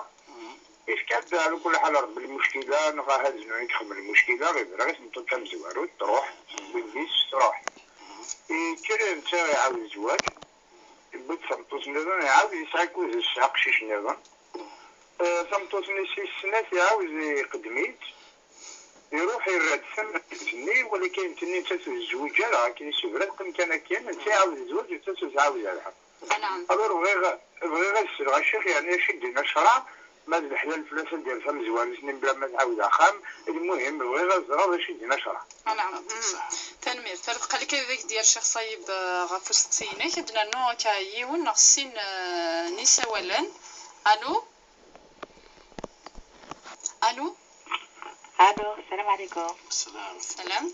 yefka-d ɛla kulli ḥal Ṛebbi lmuckila, neɣ ahat d nutni i ixedmen lmuckila, ɣer bɣiɣ i tmeṭṭut tamezwarut, truḥ, wwin-d yis-s, truḥ. Yekker netta iɛawed zzwaǧ, yewwi-d tameṭṭut nniḍen, iɛawed yesɛa akud s aqcic nniḍen. Eh, tameṭṭut-nni tis snat iɛawed iqeddem-itt, iruḥ irra-d tamart-nni, walakin nettat ur tezwiǧ ara, akken i s-yebra teqqim kan akken, netta iɛawed zzwaǧ, nettat ur tɛawed ara. Anɛam. Alors bɣiɣ, bɣiɣ ad sleɣ a ccix, yeɛni acu i d-yenna ccṛeɛ, ma d leḥlal fell-as ad d-yerr tamezwarut-nni mebla ma tɛawed axxam, lmuhim bɣiɣ ad ẓreɣ d acu i d-yenna ccṛeɛ. Anɛam. Mhm. Tanemmirt. Ar d qal-ik ad ak-d-yerr Ccix Ṣayeb, eh, ɣef usteqsi-inek, ad d-nernu akka yiwen neɣ sin, eh, n yisawalen. Alu? Alu? Alu, salam ɛlikum. Salam. Salam.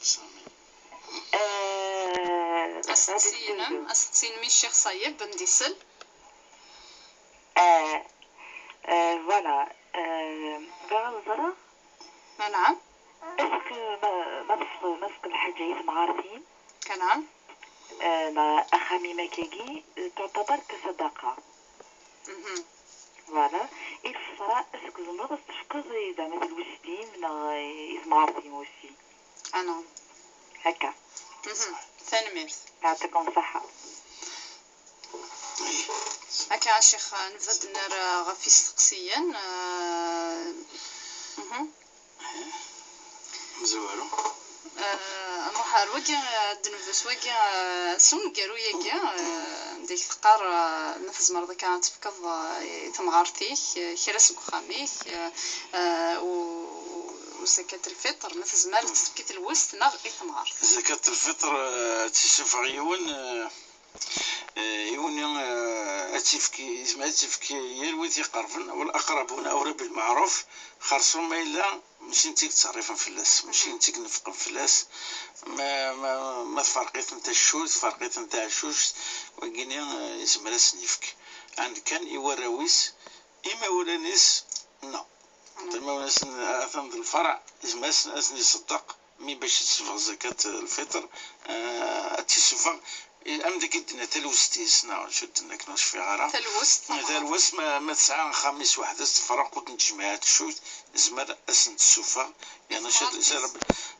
Sami. Eh, asteqsi-inem, asteqsi-inem i Ccix Ṣayeb, am d-isel. Eh, eh, voilà. Eh, bɣiɣ ad ẓreɣ. Anɛam. Est-ce que ma, ma tefḍ-, ma tefḍ lḥaǧa i temɣartin? Anɛam. Eh, neɣ axxam-im akkagi, eh, تعتبر كصدقة. Mhm. Voilà. I tefḍra, est-ce que tzemreḍ ad tefkeḍ i, zeɛma, talwest-im neɣ i temɣart-im aussi? Anɛam. Akka. Mhm. Tanemmirt. Yeɛṭikum ṣṣeḥḥa. Akka, a ccix, nebda-d nerra ɣef yisteqsiyen. Eh, mhm. Mezwaru. Eh, nruḥ ar wagi, eh, ad d-nebdu s wagi, eh, s umgaru-yagi, eh, anda i k-teqqar, eh, ma tzemreḍ akka ad tefkeḍ, eh, i temɣart-ik, eh, kra seg uxxam-ik, eh, eh, u, u zakat lfitr, ma tezmer ad tefk i telwest neɣ i temɣart. Zakat lfitr, eh, ad tt-issufeɣ yiwen, eh, Eh, iwni, eh, ad tt-ifk, yezmer ad tt-ifk yal wid iqerben, والأقربون أولى بالمعروف, xerṣum ma yella mačči netta i yettṣerrifen fell-as, mačči netta i inefqen fell-as, ma, ma, ma tferq-iten taccuct, tferq-iten taɛcuct, wagini, eh, yezmer ad sen-ifk. Ɛni kan i warraw-is, imawlan-is, neɣ imawlan-is, atan d lferɛ, yezmer ad sen-, ad sen-iṣeddeq. Mi bac ad tessufeɣ zakat lfitr, eh, ad tt-issufeɣ, eh, am dagi d-tenna talwest-is, neɣ acu d-tenna, akken ur cfiɣ ara. Talwest, eh, talwest, ma, ma tesɛa axxam-is weḥd-s, tefreq ur ten-tejmaɛ teccuct, tezmer ad sen-tessufeɣ, yerna acu ad, tamɣart-is.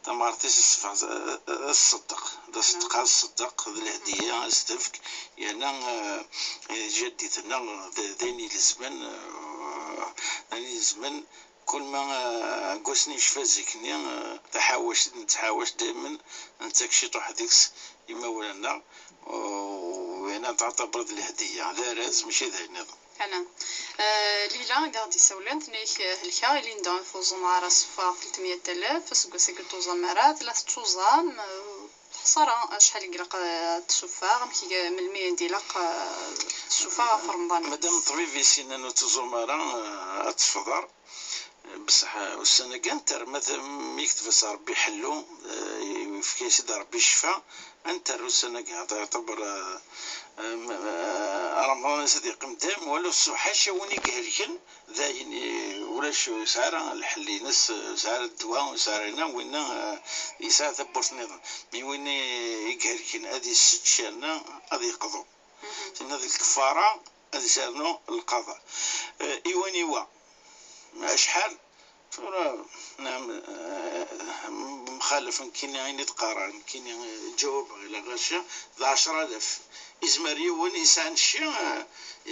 Tamɣart-is ad tessufeɣ, eh, eh, ad tṣeddeq, d aṣeddeq, ad tṣeddeq, d lehdiya, ad s-tefk, yerna, eh, eh, jaddit-nneɣ d, d ayen ilezmen, eh, d ayen ilezmen, Kul ma, eh, deg wasmi yecfa zik-nni, eh, taḥawact i d-nettḥawac daymen, nettak ciṭuḥ deg-s imawlan-nneɣ, u yerna tɛeṭṭabeḍ d lehdiya, d arraz, mačči d ayen nniḍen. Ana. Eh, Lila i d aɣ-d-isawlen, tenna-yak, eh, helkeɣ, i Linda tuẓum ara seffeɣ telt meyya alaf, aseggas-agi ur tuẓam ara, tella tettuẓam, eh, Xsara, acḥal i ilaq, eh, ad tsuffeɣ? Amek i, melmi i d-ilaq, eh, ad tsuffeɣ ɣef Remḍan? Madam ṭṭbib i s-yennan ur tuẓum ara, eh, ad tefḍer. Bṣeḥ, eh, ussan-agi, nter ma t-, mi yekteb-as Ṛebbi ḥellu, eh, yefka-as-id Ṛebbi ccfa, ad nter ussan-agi, yeɛtabar, eh, eh, Remḍan-is ad yeqqim dayem, wala s-, ḥaca win i ihelken, Dayen, i, ulac, yesɛa ara lḥell-ines, yesɛa ara ddwa, yesɛa ara winna, winna, eh, yesɛa tawwurt nniḍen. Mi win i, i ihelken ad isečč yerna ad yeqḍu. Tinna d lkeffara, ad yesrnu lqaḍa. Eh, i waniwa? Acḥal? Tura, naɛam, eh, mxalaf, nekkini ayen i d-qqareɣ, nekkini, eh, ǧawabeɣ ila ɣaca, d ɛecra alaf. Izmer yiwen yesɛan cci, eh,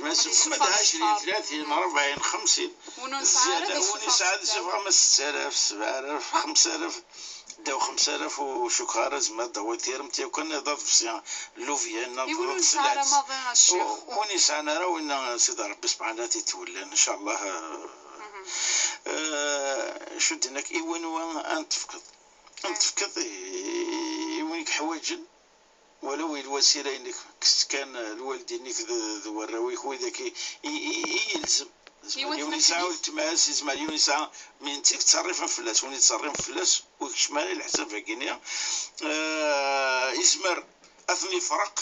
ma ad yessufeɣ ɛecrin, tlatin, rebɛin, xemsin. Zzyada, win yesɛa ad yessufeɣ ama setta alaf, sebɛa alaf, xemsa alaf. Ddaw xemsa alaf ur cukkeɣ ara zemreɣ ad d-awiɣ tiremt yakan ad ḍefsiɣ llubyan neɣ ad ḍefsiɣ lɛeds. Win ur nesɛi ara maḍi a ccix. Win yesɛan ara winna Sidi Ṛebbi sebḥana ad t-itwellan ncallah. Cudden-ak i win wa ad n-tefkeḍ. Ad n-tefkeḍ i win i yeḥwaǧen. Walaw i lwasila-inek, kkes-tt kan lwaldin-ik d warraw-ik, widak i yelzem. Yezmer yiwen yesɛa weltma-s, yezmer yiwen yesɛa, mi netta yettṣerrifen fell-as, win yettṣerrifen fell-as ur yekcim ara i leḥsab-agi-nni. Yezmer ad ten-ifreq,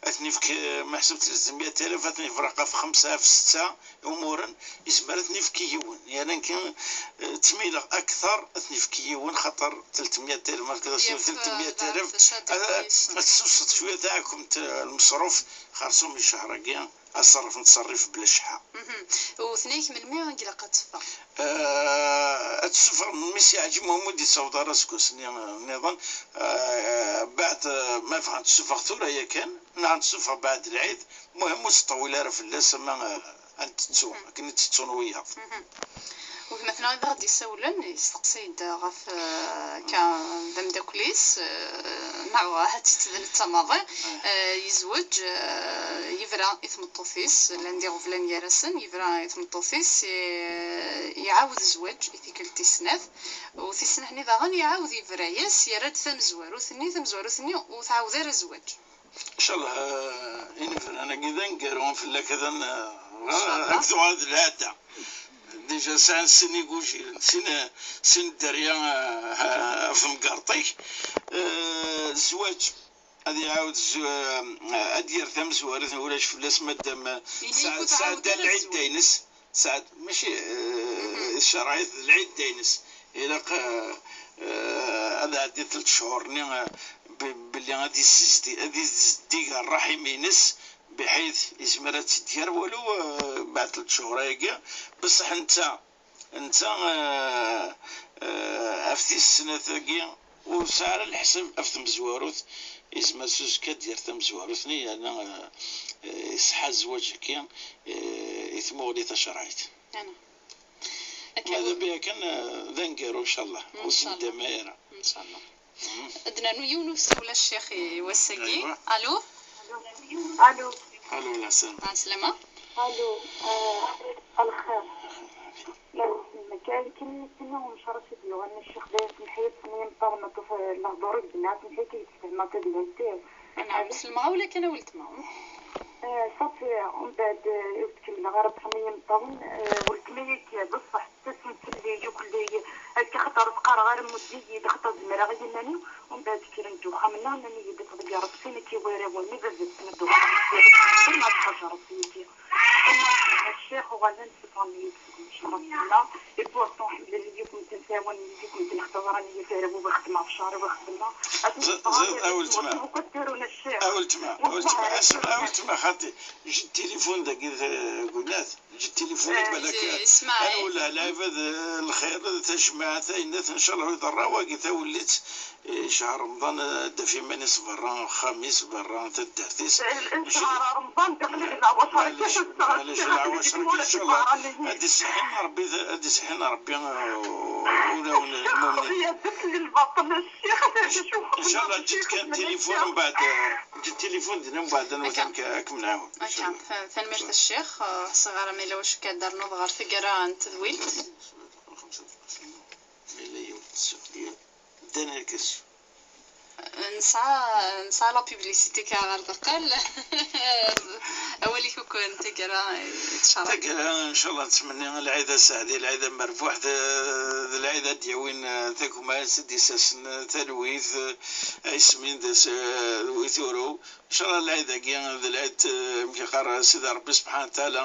ad ten-ifk, ma ḥseb tletlmya alaf, ad ten-ifreq ɣef xemsa, ɣef setta umuren, yezmer ad ten-ifk i yiwen. Yerna nekk ttmileɣ akteṛ ad ten-ifk i yiwen, xaṭer tletlmya alaf, ma tefkiḍ-as yiwen tletlmya alaf, ad tessusfeḍ cwiya taɛkumt n lmeṣruf. Xersum ccehṛ-agi aṣerref nettṣerrif bla cceḥḥa. U tnayt melmi i ilaq ad teffeɣ? Ad tessufeɣ melmi s-yeɛǧeb Muḥemmed, ur d-yessaweḍ ara aseggas-nni nniḍen. Beɛd ma bɣan ad tessufeɣ tura yakan, neɣ ad tessufeɣ beɛd lɛid. Muhim ur teṭṭewwil ara fell-as ama ad tettu akken i ttettun wiyaḍ. Gma-tneɣ i d aɣ-d-isawlen yesteqsa-yi-d ɣef, eh, ka d ameddakel-is, eh, neɣ ahat d netta maḍi, eh, yezweǧ, eh, yebra i tmeṭṭut-is, llan d iɣeblan gar-asen, yebra i tmeṭṭut-is, eh, iɛawed zzwaǧ i tikkelt tis snat, u tis snat-nni daɣen iɛawed yebra-yas, yerra-d tamezwarut-nni, tamezwarut-nni ur tɛawed ara zzwaǧ. Ncallah, eh, inebran-agi d aneggaru fell-ak ad n-, eh, ad tuɣal d lɛada. Déjà sɛan sin igujilen, sin, sin dderya, eh, ɣef temgerḍt-ik. Eh, zzwaǧ ad iɛawed zzu-, eh, ad d-yerr tamezwarut, ulac fell-as, madam, eh, tesɛedda lɛidda-ines. Tesɛed-, mačči, eh, ccṛeɛ-it d lɛidda-ines. Ilaq, eh, eh, ad ɛeddi telt cchur-nni, eh, be-, belli ad yessizdi-, ad yezdig ṛṛaḥim-ines, biḥayt yezmer ad tt-id-yerr walu, eh, beɛd telt cchur-agi. Beṣṣeḥ netta, netta, eh, eh, ɣef tis snat-agi, ur tesɛi ara leḥsab ɣef tmezwarut, yezmer s uzekka ad d-yerr tamezwarut-nni, yerna, eh, eh, iṣeḥḥa zzwaǧ-agi, eh, i tmuɣli tacerɛit. Akken ma d akken, eh, d aneggaru, ncallah, ur s-neddama ara. Ncallah. Ad d-nernu yiwen usawal a ccix i wass-agi. Alu? Alu. Alu, lɛeslama. Lɛeslama. Alu, eh, alxir. Nekk akken i ttiniɣ umecṛac i d-yuɣalen a ccix, d ayen semḥi-yi-d, ttini imeṭṭawen aṭas, eh, lehdur i d-nniɣ, semḥi-yi-d, tfehmeḍ tadwilt-iw. Anɛam, s lemɣawla kan a weltma. Eh, ṣafi, umbeɛd, eh, ur d-kemmleɣ ara, ṭṭfen-iyi imeṭṭawen, eh, weltma-yi-k, beṣṣeḥ, tettasem fell-i, yukley, akka xaṭer ur qqareɣ ara mudd-iyi-d, xaṭer zemreɣ i yiman-iw, umbeɛd kkren-d uxxam-nneɣ, nnan-iyi-d ad tḍeggreḍ sin akka i warraw-nni, baba-tsen ad d-uɣalen, ma tḥaǧreḍ-iyi-d. Ccix uɣalen ssufɣen-iyi-d seg umecṛac-nneɣ. Et pourtant ḥemmlen-iyi akk medden, ttɛawanen-iyi akk medden, xaṭer ẓran-iyi s arraw-iw i xeddmeɣ, ɣef cceṛ-iw i xeddmeɣ. Ad tt-ṭṭfeɣ, ad tt-ttmuqul akk ad ttarun a ccix. A weltma, a weltma, a weltma, xaṭi, eǧǧ tilifun dagi, eh, Gunat, eǧǧ tilifun, eh, balak, eh, anwa lɛibad, eh, lxir, tajmaɛt, ayennat, ncallah iḍerra wagi tawellit. Eh, cahar Remḍan, eh, ad d-taf iman-is berra axxam-is, berra taddart-is. Eh, cahar Remḍan, daxel leɛwacer. Maɛlic, maɛlic, leɛwacer, ncallah ad d-iseḥḥin Rebbi, ad d-iseḥḥin Rebbi, eh, ulawen lmumnin. Ncallah, ǧǧet kan tilifun, mbeɛd, eh, ǧǧet tilifun dinna, mbeɛd ad nwet amek ad kem-nɛawen. Akka, ta-, tanemmirt a ccix, eh, ḥṣiɣ ara ma yella wacu akka ad d-ternuḍ ɣer taggara n tedwilt. Ma yella yiwet n tsuqli. Ddan argaz. Nesɛa, nesɛa la publicité kan ɣer deqqal. Awal-ik akk n taggara i tcerreḍ. Taggara, ncallah, nettmenni lɛid aseɛdi, lɛid amerbuḥ, d, d lɛid ad d-yawin, eh, tagmat, ad d-isasen, eh, talwit, eh, ismin d as-, eh, d wit uru. Ncallah lɛid-agi d lɛid, eh, amek yeqqar Sidi Rebbi subḥanahu wa taɛala,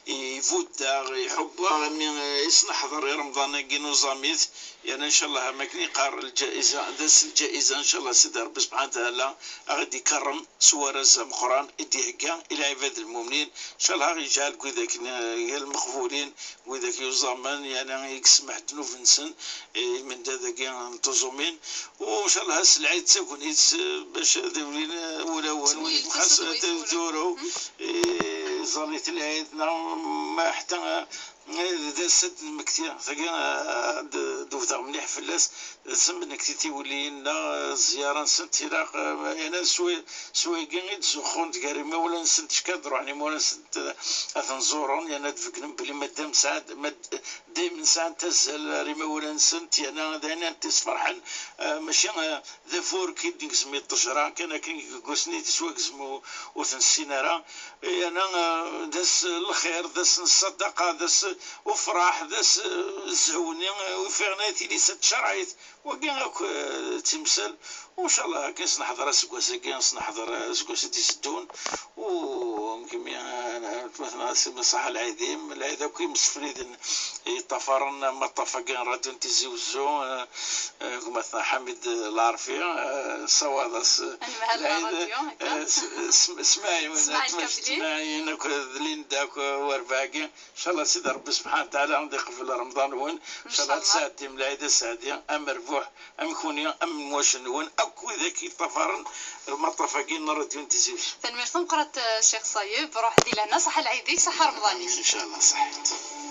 ibudd-aɣ, iḥubb-aɣ, imi, eh, i s-neḥḍer i Remḍan-agi nuẓam-it, yerna ncallah am akken yeqqar lǧaiza, d ass n lǧaiza, ncallah Sidi Rebbi subḥanahu wa taɛala a ɣ-id-ikerrem s warraz ameqqran i d-ihegga i lɛibad lmumnin, ncallah a ɣ-iǧɛel deg widak n, eh, lmeqbulin, widak yuẓamen, yerna i yesmeḥ ddnub-nsen, eh, i lmendad-agi n tuẓumin. U ncallah ass n lɛid d tagnit, eh, bac ad iwlin, eh, ulawen, wid xas tawt uru, eh, ẓallit lɛid, neɣ ma ḥetta, eh, Eh, d ass ad d-nmekti, tagi, eh, ad d-wteɣ mliḥ fell-as, ad d-nmekti tiwilin-nneɣ, eh, zziyara-nsent, ilaq, eh, yerna s wa-, s wayagi i ttzuxxunt gar imawlan-nsent, ticki ad ruḥen imawlan-nsent, eh, ad ten-ẓuren, yerna ad d-beggnen belli ma d-, ma d-, daymen sɛant azal ar imawlan-nsent, yerna d ayen ad tent-yesferḥen, eh, mačči, eh, d afurk i d-negzem i ṭṭejra, kan akken deg wass-nni d iswagzem ur, ur t-nessin ara. Yerna, eh, d ass n lxir, d ass n ṣṣadaqa, d ass n ufraḥ, d ass, eh, zzhewni, eh, ufiɣ-nni tilisa tcerɛit. Wagi akk, eh, d timsal. Ncallah akken s neḥḍer aseggas-agi, s neḥḍer aseggas i d-iteddun. U mkemmi, eh, atmaten-a, si Maṣaḥ Lɛidim, lɛid akk imsefliden yeṭṭafaren amaṭṭaf-agi n Radio n Tizi Wezzu, eh, eh, gma-tneɣ Ḥamid Lɛerfi, eh, ssawaḍ-as, eh, Anemhal n lɛid, ṛṛadyu, akka. Eh, s-, s-, Smaɛil, Smaɛil atmaten Kabli. Smaɛil akk d Linda akk, eh, werbaɛgi. Ncallah Sidi Ṛebbi subḥanahu wa taɛala ad iqbel Remḍan-nwen. Ncallah ad Ncallah. Tesɛeddim lɛid aseɛdi, amerbuḥ, am kunni, am wacen-nwen, akk widak yeṭṭafaren lmaṭṭaf-agi n ṛṛadyu n Tizi Wezzu. Tanemmirt tameqqrant, eh, Ccix Ṣayeb, ruḥ di lehna, ṣaḥa lɛid-ik, ṣaḥa Remḍan-ik. Ncallah, ṣaḥit.